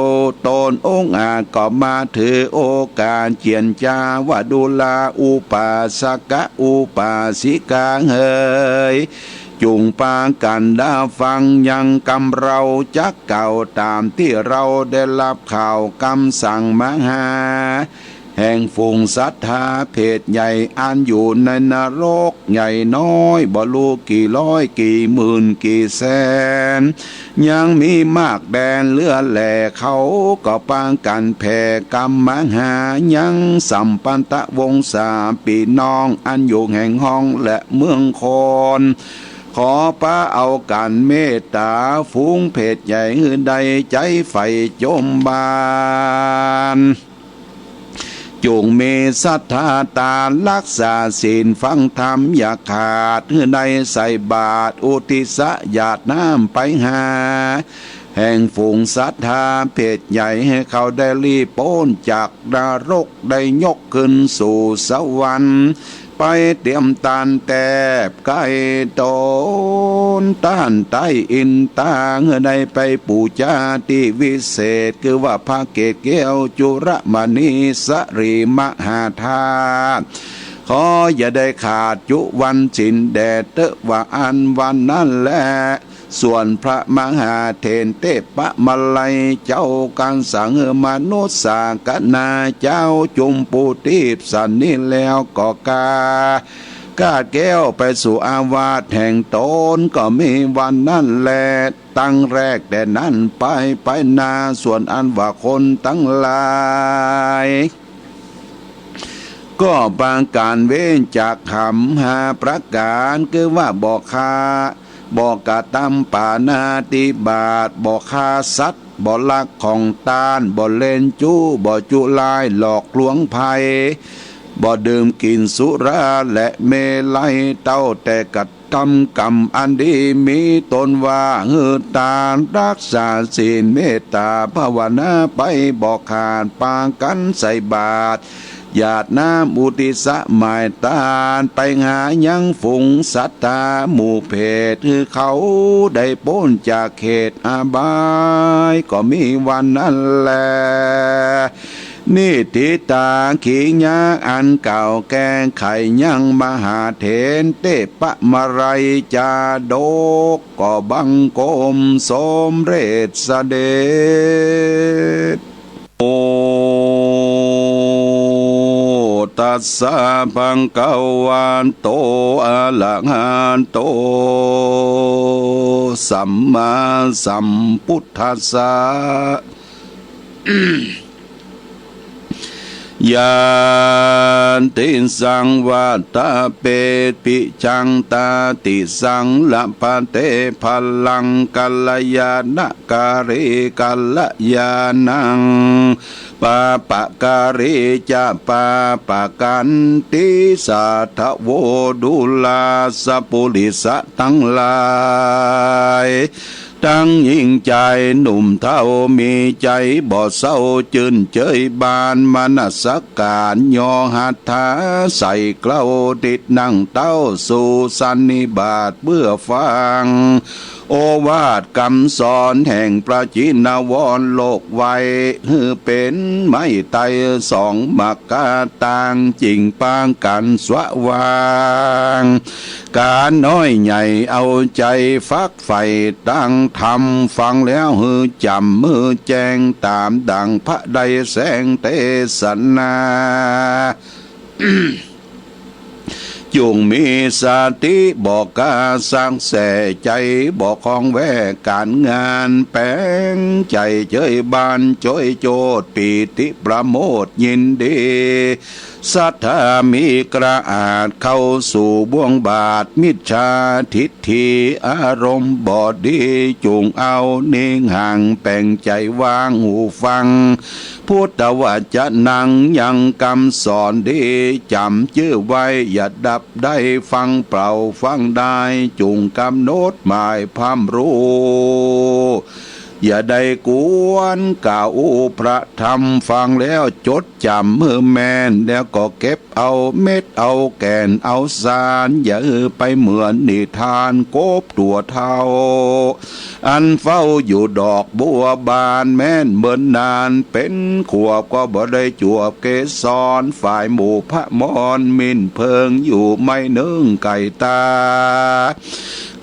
ต๋นองอาจก็มาถือโอกาสเจียรจาว่า ดูราอุปาสกะอุปาสิกาเหย จุ่งปากั๋นดาฟังยังกำเฮาจักกล่าวต๋ามตี้เฮาได้ฮับข่าวกำสั่งมหา แห่งฝูงศรัทธาเพศใหญ่ อันอยู่ในนรกใหญ่น้อยบ่ฮู้กี่ร้อยกี่หมื่นกี่แสน ยังมีมากแดนเหลือแหล่ เขาก็ปากั๋นแผ่กำมหายังสัมพันธวงศาปี้น้อง อันอยู่แห่งห้องและเมืองคอน ขอปาเอากั๋นเมตต๋าฝูงเพศใหญ่หื้อได้ใจ๊ใฝ่จมบาน จุ่งมีศรัทธาต๋านฮักษาศีลฟังธรรมอย่าขาด หื้อได้ใส่บาตรอุทิศหยาดน้ำไปหา แห่งฝูงศรัทธาเพศใหญ่ หื้อเขาได้ลี้ป๊นจากนรก ได้ยกขึ้นสู่สวรรค์ ไปเตียมตานแต๊บใก้ต๋น ต้านใต้อินตา หื้อได้ไปปู๋จาตี้วิเศษ คือว่าพระเกศแก้วจุลมณีสรีมหาธาตุ ขออย่าได้ขาดจุวันศีลแด่เต๊อะ ว่าอั้นวันนั้นแล ส่วนพระมหาเถรเตปะมะไลเจ้ากั๋นสั่งหื้อมนุษย์สากนาเจ้าจุมปูตีบสันนี้แล้วก็กา คาดแก้วไปสู่อาวาสแห่งต๋น ก็มีวันนั้นแล ตั้งแรกแต่นั้นไป ไปนา ส่วนอันว่าคนตังหลาย ก็ปากั๋นเว้นจากหำห้าประก๋าน คือว่าบ่ฆ่า บ่กระตำปาณาติบาต บ่ฆ่าสัตว์ บ่ลักของต้าน บ่เล่นจู้ บ่จุลายหลอกลวงใผ บ่ดื่มกิ๋นสุราและเมรัย เต้าแต่กระตำกรรมอันดี มีตนว่าหื้อตานฮักษาศีลเมตต๋าภาวนาไปบ่ขาด ปากั๋นใส่บาตร หยาดน้ำอุทิศหมายตาน ไปหายังฝูงศรัทธาหมู่เพศ หื้อเขาได้ป๊นจากเหตุอบาย ก็มีวันนั้นแล นิทธิตาขียะอันกล่าวแก้ไขยังมหาเถรเตปะมะไลจาดก ก็บังคมสมเร็จเสด็จ ตัสสะ ภะคะวะโต อะระหะโต สัมมาสัมพุทธัสสะ ยะติสัง วัตถะเปติ จังตาติสัง ละพะเต พะลัง กัลยาณะ กะริ กัลยาณัง ปาปะกะริ จะ ปาปะกันติ สาธะโว ดูราสะปุริสะตังหลาย ตังญิงจายหนุ่มเฒ่า มีใจ๋บ่เศร้า จื้นเจยบาน มนัสการ ยอหัตถา ใส่เกล้า ติดนั่งเต้า สู่สันนิบาตเปื้อฟัง โอวาทกำสอนแห่งพระชินวรโลกไว้ หื้อเป๋นไม้ไตรสองมะกา ต่างจิ่งปางกั๋นสว่าง ก๋าน้อยใหญ่เอาใจ๋ฝักใฝ่ตั้งธรรม ฟังแล้วหื้อจ๋ำหื้อแจ้ง ต๋ามดั่งพระได้แสดงเตสนา จุ่งมีสติบ่กล้าสักแส่ ใจ๋บ่คล่องแว่ก๋านงาน แป๋งใจ๋เจยบานจ้อยโจทย์ ปีติประโมทย์ยินดี ศรัทธามีกระอาจ เข้าสู่บ่วงบาปมิจฉาทิฏฐิ อารมณ์บ่ดีจุ่งเอานิ่งห่าง แป๋งใจ๋วางหูฟัง พุทธวจนังยังกำสอนดี จ๋ำจื้อไว้อย่าดับได้ ฟังเปล่าฟังได้ จุ่งกำหนดหมายพร่ำรู้ อย่าได้กวนกล่าวอู้พระธรรม ฟังแล้วจดจ๋ำหื้อแม่น แล้วก็เก็บเอาเม็ดเอาแก่นเอาสาร อย่าหื้อไปเหมือนนิทานกบตั๋วเท่า อันเฝ้าอยู่ดอกบัวบาน แม้นเมินนานเป๋นขวบ ก็บ่ได้จวบเกสร ฝ่ายหมู่พระมรหมิ่นเพิงอยู่ไม่นึ่งไก่ตา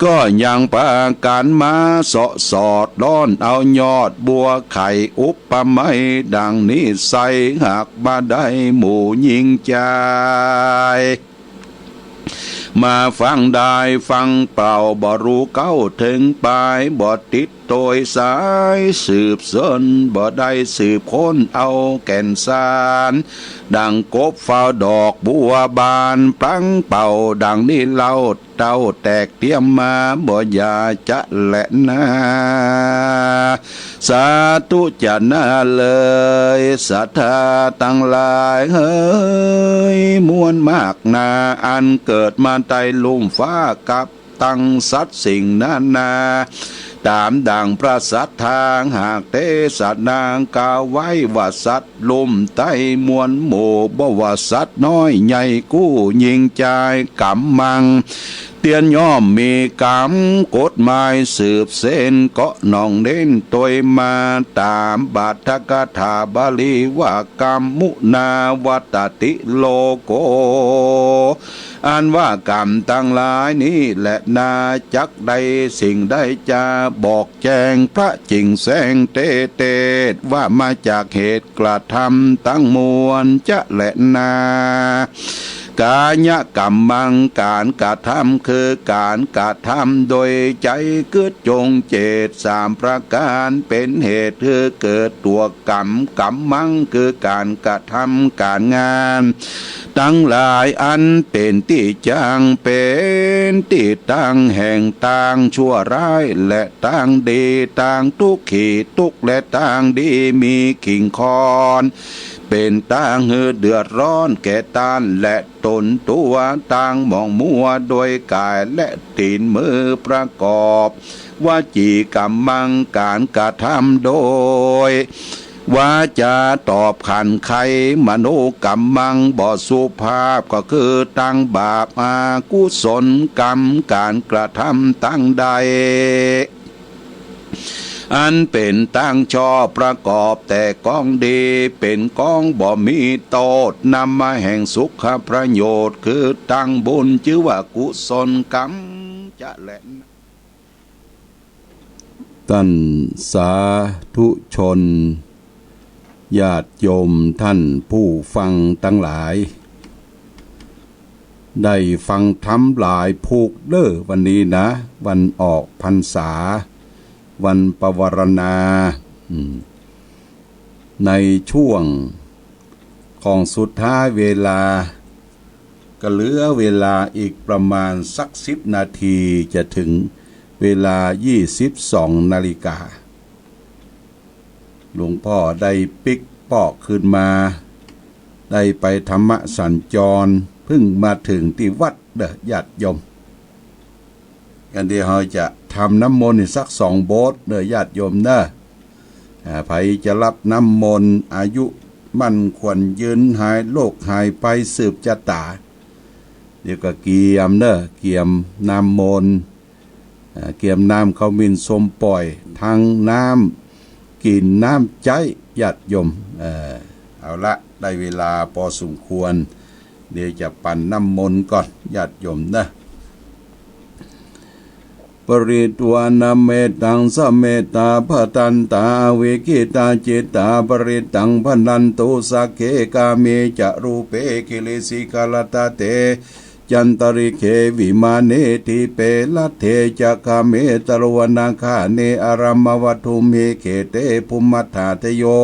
ก็ยังปากั๋นมาเสาะสอด ร่อนเอายอดบัวไข่ อุปไมยดั่งนิสัย หากบ่ได้หมู่ญิงจาย มาฟังได้ฟังเปล่า บ่ฮู้เก๊าเถิงปาย บ่ติดโตยสายสืบเซิ้น บ่ได้สืบค้นเอาแก่นสาร ดั่งกบเฝ้าดอกบัวบาน ปลังเป่าดั่งนี้เล่า เต้าแตกเตียมมา บ่อย่าจะแลนา สาธุจะนาเลิย ศรัทธาตังหลายเหย มวลมากนา อันเกิดมาใต้ลุ่มฟ้ากับตังสัตว์สิ่งนานา ต๋ามดั่งพระสัตถาหากเตสนากล่าวไว้ว่าสัตว์ลุ่มใต้มวลหมู่ บ่ว่าสัตว์น้อยใหญ่กู้ญิงจายก๋ำมัง เตียนย่อมมีกรรมกฎหมายสืบเส้น เกาะหนองเน้นตวยมา ต๋ามบาทกถาบาลีว่า กรรมมุนาวัตติโลโก อันว่ากรรมตังหลายนี้แลนา จักได้สิ่งใดจะบอกแจ้ง พระจิ่งแสดงเตเตส ว่ามาจากเหตุกระทำตังมวลจะแลนา ก๋ายกรรมังก๋านกระทำ คือก๋านกระทำโดยใจ๋กึ๊ดจงเจต สามประก๋านเป๋นเหตุหื้อเกิดตั๋วกรรม กรรมังคือก๋านกระทำก๋านงานตังหลาย อันเป๋นตี้จั้ง เป๋นตี้ตั้งแห่งตางชั่วร้ายและตางดี ตางตุ๊กขีตุ๊กข์และตางดีมีขิงคอน เป๋นตางหื้อเดือดร้อนแก่ต้านและตนตั๋ว ตางหมองมัวโดยก๋ายและตี๋นมือประกอบ วจีกรรมังก๋านกระทำโดยวาจาตอบขันไข มโนกรรมังบ่สุภาพ ก็คือตางบาปอกุศลกรรมก๋านกระทำตังใด อันเป๋นตางชอบประกอบแต่กองดี เป๋นกองบ่มีโต้ษ นำมาแห่งสุขประโยชน์ คือตางบุญ จื้อว่ากุศลกรรมจะแลนา ต้านสาธุชน ญาติโยมท่านผู้ฟังตังหลาย ได้ฟังธรรมหลายผูกเด้อวันนี้นะ วันออกพรรษา วันปวารณา อืม ในช่วงของสุดท้ายเวลา ก็เหลือเวลาอีกประมาณสักสิบนาที จะถึงเวลายี่สิบสองนาฬิกา หลวงพ่อได้ปิ๊กปอกคืนมา ได้ไปธรรมสัญจร เพิ่งมาถึงตี้วัดเด้อญาติโยม กันเดี๋ยวเฮาจะทำน้ำมนต์อีกสักสองบทเด้อญาติโยมเด้อ อ่า ใผจะรับน้ำมนต์ อายุมั่นขวัญยืน หายโรคหายภัยสืบจะต๋า เดี๋ยวก็เกียมเด้อ เกียมน้ำมนต์ อ่า เกียมน้ำขมิ้นส้มป่อย ทั้งน้ำกิ๋นน้ำใจ๊ญาติโยม เออ เอาละ ได้เวลาปอสมควร เดี๋ยวจะปันน้ำมนต์ก่อนญาติโยมเนาะ Pharitvāna mettaṃ samettā bhadantā avikkhittacittā pharittaṃ bhaṇantu sagge kāme ca rūpe girisikharataṭe cantalikkhe vimāne dīpe raṭṭhe ca gāme taruvanagahane arāmavatthumhi khette bhummagaṭṭhādayo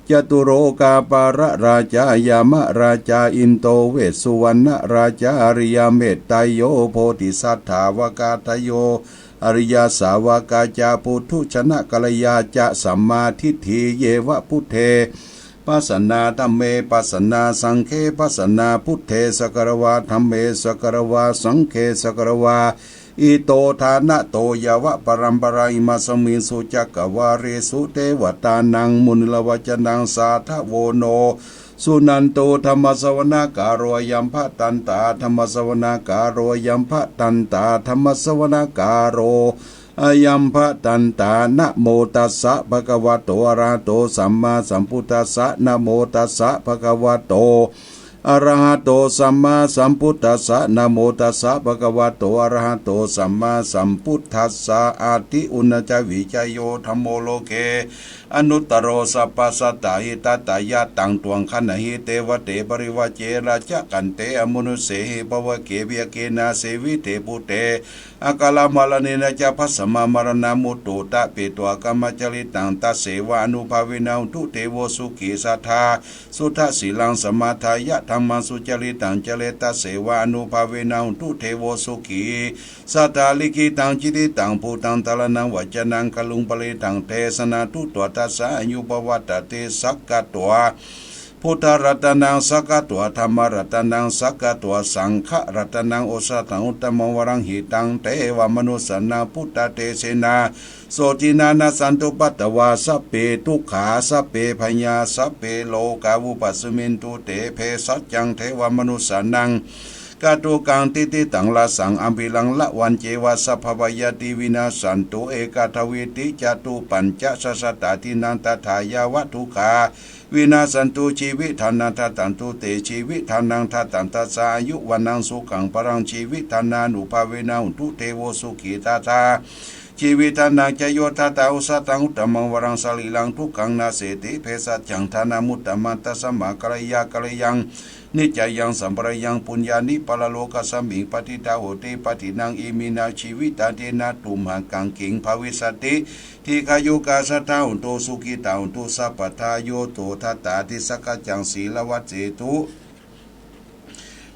catulokapālarājā yamarājā indo vessuvaṇṇarājā ariyametteyyo bodhisattāvakādayo ariyasāvakā ca puthujjanakalyapālā ca sammādiṭṭhī ye va buddhe pasannā dhamme pasannā saṅghe pasannā buddhe sakkatvā dhamme sakkatvā saṅghe sakkatvā ito ṭhānato yāva paramparā imasmiṃ su cakkavāḷesu devatānaṃ munirāvacanaṃ sādhavo no suṇantu. Dhammassavanakālo ayambhadantā. Dhammassavanakālo ayambhadantā. Dhammassavanakālo ayambhadantā. Namo tassa bhagavato arahato sammāsambuddhassa. Namo tassa bhagavato arahato sammāsambuddhassa. Namo tassa bhagavato arahato sammāsambuddhassa. Atthi uṇhissavijayo dhammo loke anuttaro sabbasattahitatthāya taṃ tuvaṃ gaṇhāhi devate parivajje rājadaṇḍe amanussehi pāvake byagghe nāse vite buddhe akalamaraṇena ca bhasmā maraṇā mutto ṭhapetvā brahmacāritaṃ tasseva ānubhāvena hotu devo sukhī. Saddhā suddhasīlaṃ samādāya dhammaṃ sucaritaṃ care tasseva ānubhāvena hotu devo sukhī. Saddālikhitaṃ cintitaṃ brūthaṃ dhāraṇaṃ vacanaṃ garuṃ paṇītaṃ desanā tutvā tassa āyu pavaḍḍhatīti. Sakkatvā buddharatanaṃ sakkatvā dhammaratanaṃ sakkatvā saṅgharatanaṃ osathaṃ uttamaṃ varaṃ hitaṃ devamanussānaṃ buddhatejenā sotthinā nassantupaddavā sabbe dukkhā sabbe bhayā sabbe rogā vūpasamentu te. Bhesajjaṃ devamanussānaṃ kaṭṭhakaṃ cintitaṃ rasaṃ gambhīraṃ ravaṃ ceva sabbabhayāpi vinassantu ekadā vītī catu pañca sahassatā dīnā tadā yāva dukkhā vinassantu. Jīvitdānaṃ dadantu te jīvitdānaṃ dadantassā āyu vaṇṇaṃ sukhaṃ balaṃ jīvitdānānubhāvena hotu devo sukhī. Tadā jīvitdānañca yo dattā osathaṃ uttamaṃ varaṃ sarīraṃ dukkhānaṃ nāseti. Bhesajjaṃ dānamuttamaṃ tasmā kāraṇīyaṃ kāraṇīyaṃ niccayaṃ sampādeyyaṃ puññāni paralokasmiṃ patiṭṭhā hoti padakkhiṇaṃ. Iminā jīvitadīnā tumhākaṃ kiṃ bhavissati? Dīghāyukā sadā hontu sukhitā hontu sabbadā. Yo to dattā disaggacaṃ sīlavatthito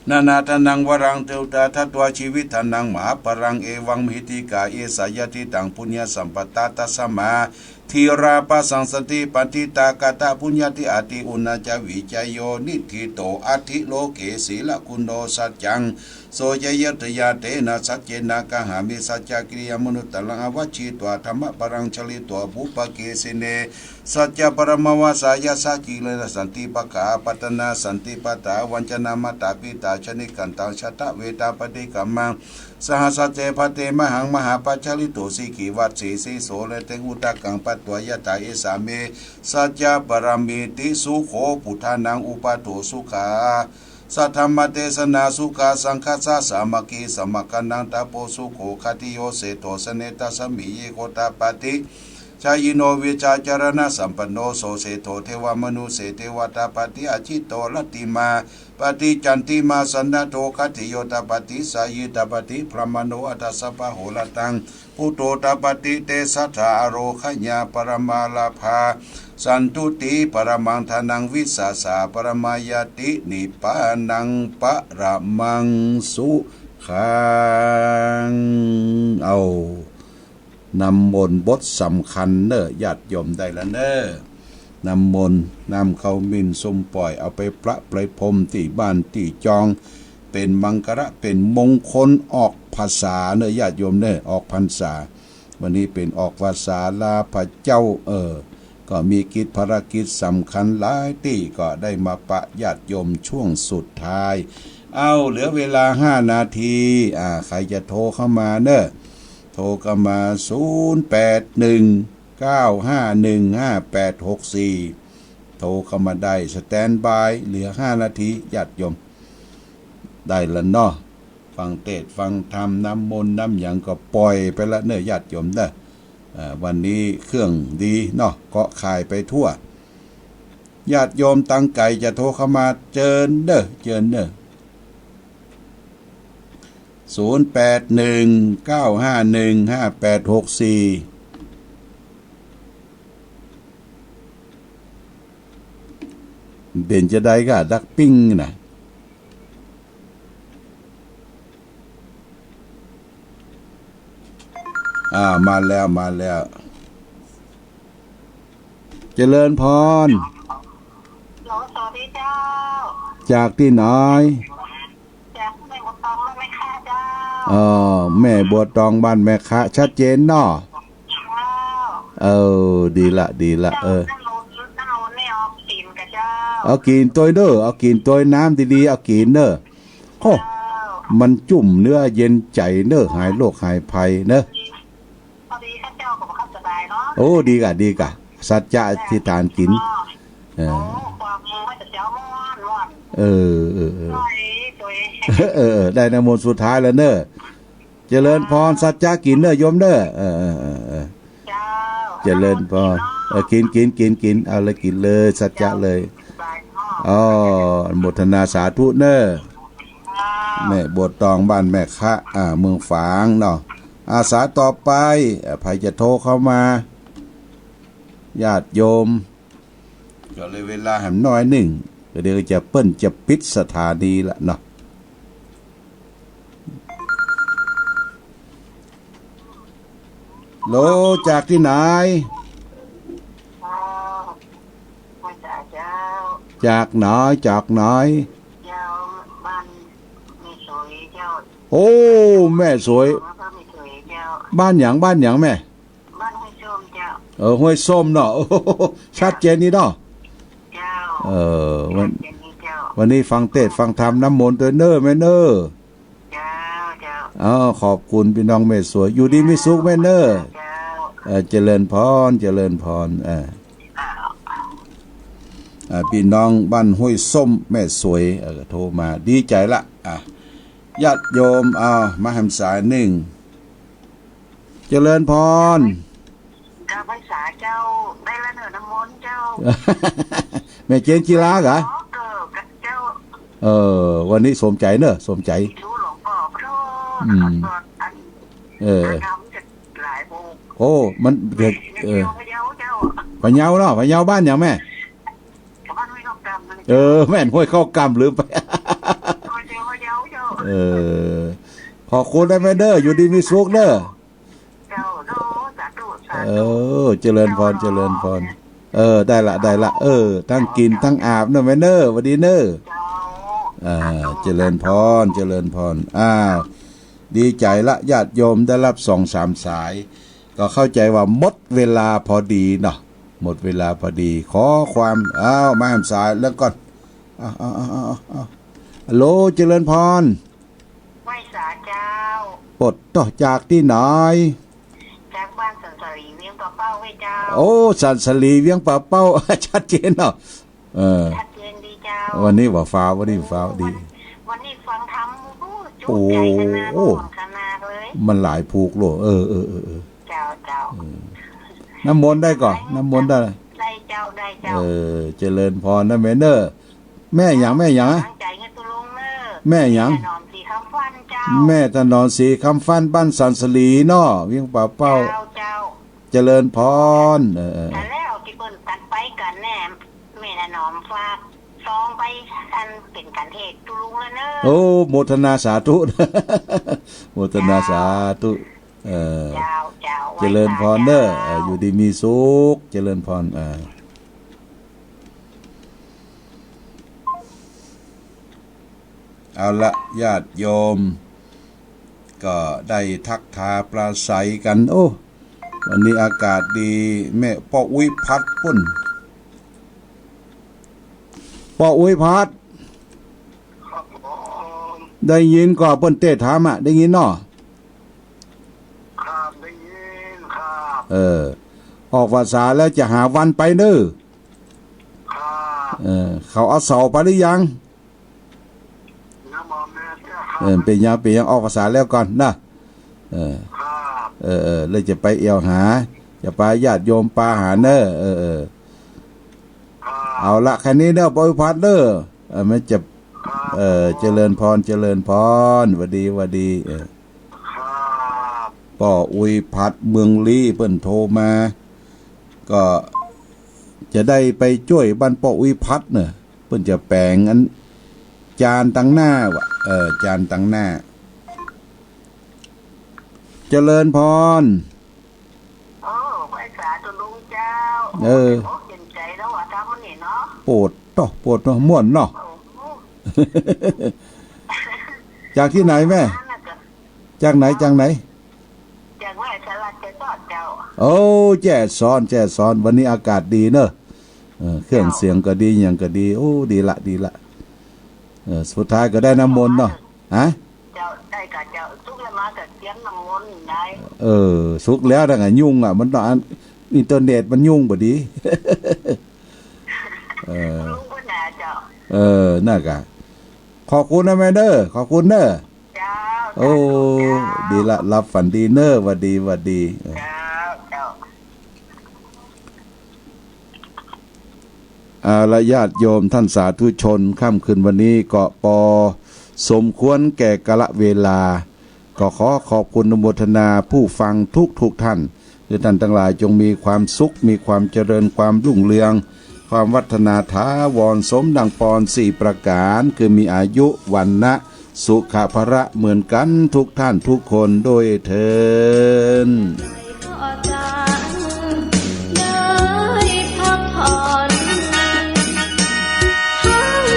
nānādānaṃ varaṃ datvā jīvitdānaṃ mahapphalaṃ evaṃ mahiddhikā esā yadidaṃ puññasampadā. Tasmā dhīrā bhāsassanti paṇḍitā katapuññatī. Atthi uṇhissavijayo niṭṭhito atthi loke sīlaguṇo. Saccaṃ soceyya tayā tena saccena kāhāmi saccakiriyamanuttaraṃ. Āvajjitvā dhammabalaṃ charitvā pubbake sāsane saccabalamāvasā yasacchī. Santi pakkhā apattanā santi pādā avañcanā mātā pitā ca nikkhantā jātaveda paṭikkama. Sahāsacce bhante mahaṃ mahāpajjalito sikhī vajjī sīso rate udakaṃ patvā yathā esā me saccabalamīti. Sukho buddhānaṃ uppādo sukhā saddhammadesanā sukhā saṅghassa sāmaggī samaggānaṃ tapo sukho. Khadiyyo seṭṭho janetasmiṃ ye gotapāti ชายิโน วิชาจรณะสัมปันโน โสเสโถ เทวมนุสเสเทวาตาปฏิอาชิโต รัตติมา ปฏิจันติมา สนทโท ขัตติโยตาปฏิสายีตาปฏิ พรหมโน อัฏฐสัพพะโหรตัง ปุตโตตาปฏิ เตสะถา อโรคยา ปรมาลาภา สันตุติ ปรมังธนัง วิสาสา ปรมายาติ นิพพานัง ปรมังสุขัง เอา น้ำมนต์บทสำคัญเน่อ ญาติโยมได้ละเน่อ น้ำมนต์ น้ำขมิ้น สุมป่อย เอาไปประไปพรมตี้บ้านตี้จอง เป๋นมังคละ เป๋นมงคลออกพรรษาเน่อ ญาติโยมเน่อ ออกพรรษา วันนี้เป๋นออกพรรษาลาพระเจ้า เออ ก็มีกิจภารกิจสำคัญหลายตี้ ก็ได้มาปะญาติโยมช่วงสุดท้าย เอา เหลือเวลาห้านาที อ่า ใครจะโทรเข้ามาเน่อ โทรเข้ามา ศูนย์แปดหนึ่ง เก้าห้าหนึ่ง ห้าแปดหกสี่ โทรเข้ามาได้ สแตนด์บาย เหลือห้านาที ญาติโยม ได้ละเนาะ ฟังเทศน์ฟังธรรม น้ำมนต์น้ำหยังก็ป่อยไปละเน่อ ญาติโยมเน่อ อ่า วันนี้เครื่องดีเนาะ เคาะข่ายไปทั่ว ญาติโยมตังไก๋จะโทรเข้ามา เจิญเน่อ เจิญเน่อ ศูนย์แปดหนึ่ง เก้าห้าหนึ่ง ห้าแปดหกสี่ เป๋นจาใดก่ะ ดักปิ้งน่ะ อ่า มาแล้ว มาแล้ว เจริญพร ฮัลโหล สวัสดีเจ้า จากตี้ไหน จากแม่บัวตองบ้านแม่คะเจ้า เออ แม่บัวตองบ้านแม่คะ ชัดเจนเนาะ เจ้า เออ ดีละ ดีละ เจ้า เออ น้ำมนต์ น้ำมนต์นี่เอากิ๋นก่ะเจ้า เอากิ๋นตวยเน่อ เอากิ๋นตวย น้ำดีๆ เอากิ๋นเน่อ โอ้ เจ้า มันจุ่มเนื้อเย็นใจ๋เน่อ หายโรคหายภัยเน่อ พอดีข้าเจ้าก็บ่ค่อยสบายเนาะ โอ้ ดีก่ะ ดีก่ะ สัจจะอธิษฐานกิ๋น เออ โอ้ ความมือว่าจะเจ้าม่วนม่วน เออ เออ เออ สวย สวย เออ เออ ได้น้ำมนต์สุดท้ายแล้วเน่อ เจริญพร สัจจะกิ๋นเน่อ โยมเน่อ เออ เออ เออ เออ เจ้า เจริญพร เออ กิ๋น กิ๋น กิ๋น กิ๋น เอาเลย กิ๋นเลย สัจจะเลย เจ้า สบายเนาะ อ๋อ อนุโมทนาสาธุเน่อ เจ้า แม่บัวตองบ้านแม่คะ อ่า เมืองฝางเนาะ อ่า สายต่อไป อ่า ใผจะโทรเข้ามา ญาติโยม ก็เหลือเวลาแหมน้อยนึ่ง ก็เดี๋ยวจะเปิ้นจะปิดสถานีละเนาะ ฮัลโหล จากตี้ไหน อ๋อ มาจากเจ้า จากไหน จากไหน เจ้า บ้านแม่สวยเจ้า โอ้ แม่สวย บ้านแม่สวยเจ้า บ้านหยัง บ้านหยังแม่ บ้านห้วยส้มเจ้า เออ ห้วยส้มเนาะ โอ้โห ชัดเจนดีเนาะ เจ้า เออ วัน ชัดเจนดีเจ้า วันนี้ฟังเทศน์ฟังธรรมน้ำมนต์ตวยเน่อแม่เน่อ เจ้า เจ้า อ้าว ขอบคุณพี่น้องแม่สวย อยู่ดีมีสุขแม่เน่อ เจ้า เออ เจริญพร เจริญพร อ่า อ้าว อ่า พี่น้องบ้านห้วยส้มแม่สวย เออ โทรมา ดีใจ๋ละ อ่ะ ญาติโยม อ้าว มาแหมสายนึ่ง เจริญพร เจ้า ไหว้สาเจ้า ได้ละเน่อน้ำมนต์เจ้า แม่เจนจิลาเหรอ เออ กับเจ้า เออ วันนี้สมใจ๋เน่อ สมใจ๋ รู้หลวงพ่อขอโทษ อืม ขอโทษ อัน เออ อันทำจะหลายโมง โอ้ มันเกิด เออ พะเยาเจ้า พะเยาเนาะ พะเยาบ้านหยังแม่ บ้านห้วยเข้ากำนั่นแหละ เออ แม่นห้วยเข้ากำ ลืมไป พะเยา พะเยาเจ้า เออ ขอบคุณนะแม่เน่อ อยู่ดีมีสุขเน่อ เจ้า โอ้ สาธุ สาธุ เออ เจริญพร เจ้า เจริญพร เออ ได้ละ ได้ละ เออ ทั้งกิ๋นทั้งอาบเน่อแม่เน่อ หวัดดีเน่อ เจ้า อ่า สาธุ เจริญพร เจริญพร อ้าว ดีใจ๋ละ ญาติโยมได้รับสองสามสาย ก็เข้าใจ๋ว่าหมดเวลาพอดีเนาะ หมดเวลาพอดี ขอความ อ้าว มาแหมสายเรื่องก่อน อ้าว อ้าว ฮัลโหล เจริญพร ไหว้สาเจ้า ปดต่อ จากตี้ไหน จากบ้านสันสลีเวียงป่าเป้าเว้ยเจ้า โอ้ สันสลีเวียงป่าเป้า ชัดเจนเนาะ เออ ชัดเจนดีเจ้า วันนี้บ่ฟ้าว วันนี้บ่ฟ้าว ดี วัน วันนี้ฟังธรรม โอ้โห จุใจขนาด โอ้ ม่วนขนาดเลย มันหลายผูกโล เออ เออ เออ เออ เจ้า เจ้า เออ น้ำมนต์ได้ก่อ น้ำมนต์ได้ ได้เจ้า ได้เจ้า เออ เจริญพรนะแม่เนอะ แม่หยัง แม่หยังอะ ตั้งใจ๋เน่อตุ๊ลุงเน่อ แม่หยัง แม่ถนอม ศรีคำฝันเจ้า แม่ถนอม ศรีคำฝัน บ้านสันสลีเนาะ เวียงป่าเป้า เจ้า เจ้า เจริญพร เออ เออ แต่แล้วตี้เปิ้นตัดไปกั๋นแน่ แม่ถนอมฝากซองไปอันเป๋นกั๋นเทศน์ตุ๊ลุงแล้วเน่อ โอ้ โมทนาสาธุ โมทนาสาธุ เจ้า เออ เจ้า เจ้า เจริญพรเน่อ ไหว้สา เจ้า เออ อยู่ดีมีสุข เจริญพร เออ เอาละ ญาติโยม ก็ได้ทักทายปราศรัยกั๋น โอ้ วันนี้อากาศดี แม่ป้ออุ๊ยพัดปุ้น ป้ออุ๊ยพัด ครับผม ได้ยินก่อเปิ้นเต้ถามอะ ได้ยินเนาะ ครับ ได้ยินครับ เออ ออกพรรษาแล้วจะหาวันไปเน่อ ครับ เออ เขาเอาเสาไปหรือยัง ยังบ่แม่นเจ้าครับ เออ เป๋นหยัง เป๋นหยัง ออกพรรษาแล้วก่อนนะ เออ ครับ เออ เออ แล้วจะไปแอ่วหา จะปาญาติโยมปาหาเน่อ เออ เออ ครับ เอาละ แค่นี้เน่อ ป้ออุ๊ยพัดเน่อ เออ มันจะ ครับ เออ เจริญพร เจริญพร หวัดดี หวัดดี เออ ครับ ป้ออุ๊ยพัด เมืองลี้ เปิ้นโทรมา ก็จะได้ไปจ้วยบ้านป้ออุ๊ยพัดเน่อ เปิ้นจะแป๋งอัน จานตังหน้าว่ะ เออ จานตังหน้า เจริญพร โอ้ ไหว้สาตุ๊ลุงเจ้า เออ โอ้ เห็นใจ๋แล้วว่ะ ทำมันนี่เนาะ โปดเนาะ โปดเนาะ ม่วนเนาะ โอ้โห จากตี้ไหนแม่ นั่นน่ะก็ จากไหน จากไหน จากไหน สหรัฐแจ้ซ้อนเจ้า โอ้ แจ้ซ้อน แจ้ซ้อน วันนี้อากาศดีเน่อ เออ เครื่องเสียงก็ดี หยังก็ดี โอ้ ดีละ ดีละ เออ สุดท้ายก็ได้น้ำมนต์เนาะ ฮะ เจ้า ได้ก่ะเจ้า สุกแล้วมาก็เตรียมน้ำมนต์ได้ เออ สุกแล้วนะ ยุ่งอะ มันต้องอัน อินเทอร์เน็ตมันยุ่งบ่ดี เออ ลุงเปิ้นน่ะเจ้า เออ นั่นก่ะ ขอบคุณนะแม่เน่อ ขอบคุณเน่อ เจ้า โอ้ สาธุเจ้า ดีละ หลับฝันดีเน่อ หวัดดี หวัดดี เออ เจ้า เจ้า เอาละ ญาติโยมท่านสาธุชน ค่ำคืนวันนี้ก็ปอสมควรแก่กาลเวลา ก็ขอขอบคุณอนุโมทนาผู้ฟังทุกๆท่าน คือท่านทั้งหลายจงมีความสุข มีความเจริญ ความรุ่งเรือง ความวัฒนาถาวร สมดังปอนสี่ประก๋าน คือมีอายุ วรรณะ สุขะ พละ เหมือนกั๋นทุกท่านทุกคนด้วยเทอญ ขอจาได้พักผ่อนทั้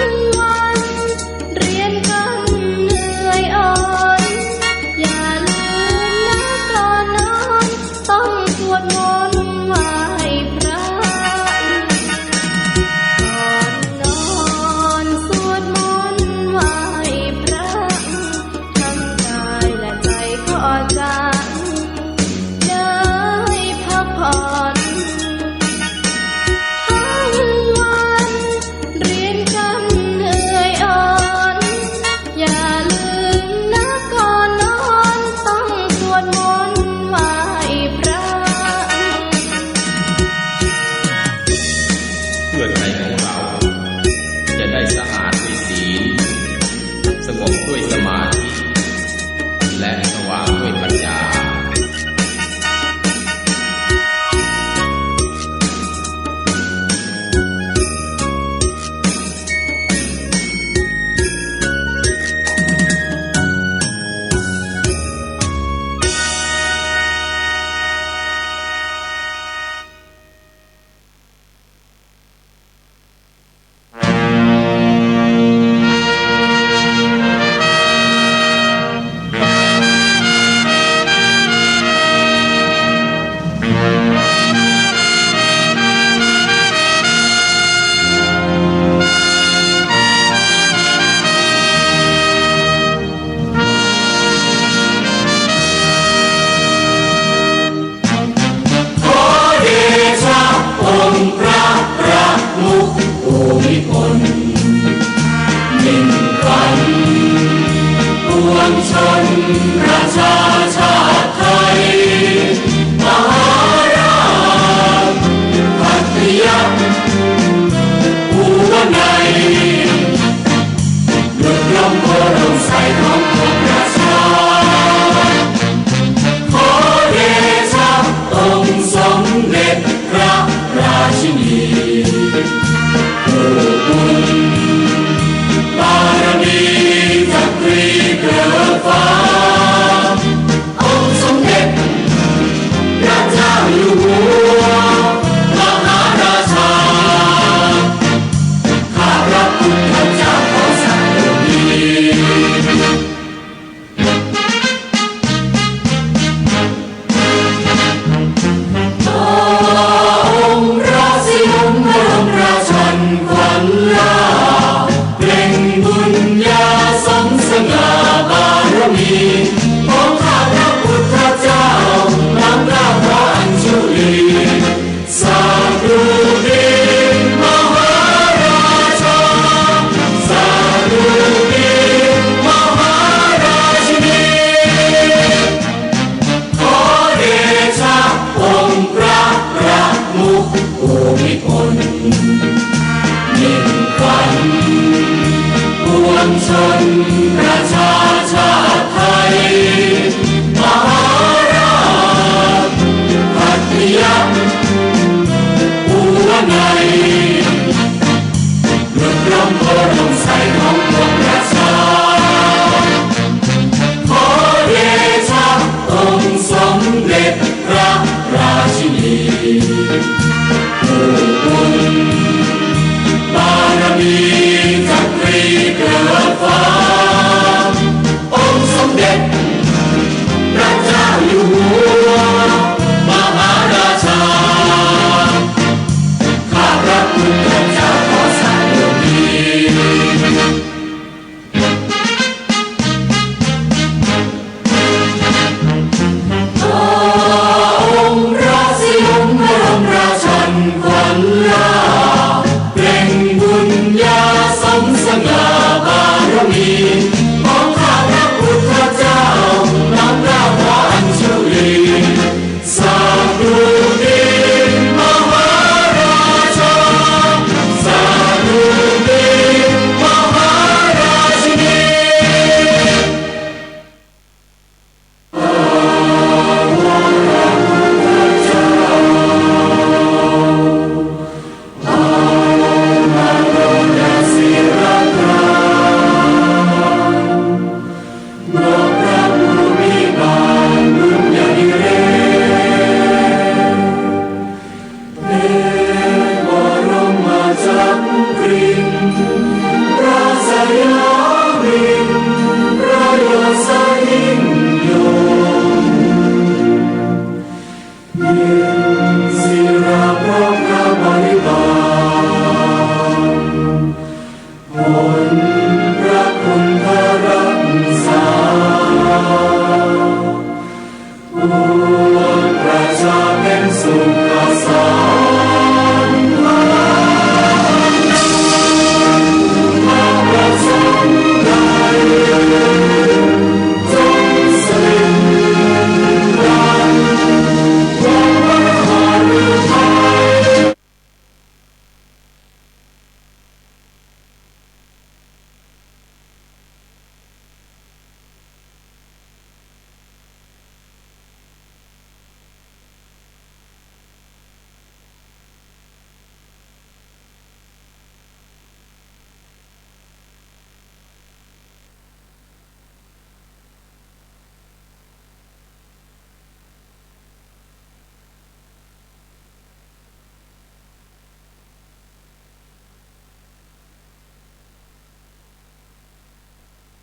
งวัน เรียนก็เหนื่อยอ่อน อย่าลืมนะก่อนนอน ต้องสวดมนต์ไหว้พระ ก่อนนอนสวดมนต์ไหว้พระ ทั้งกายและใจขอจา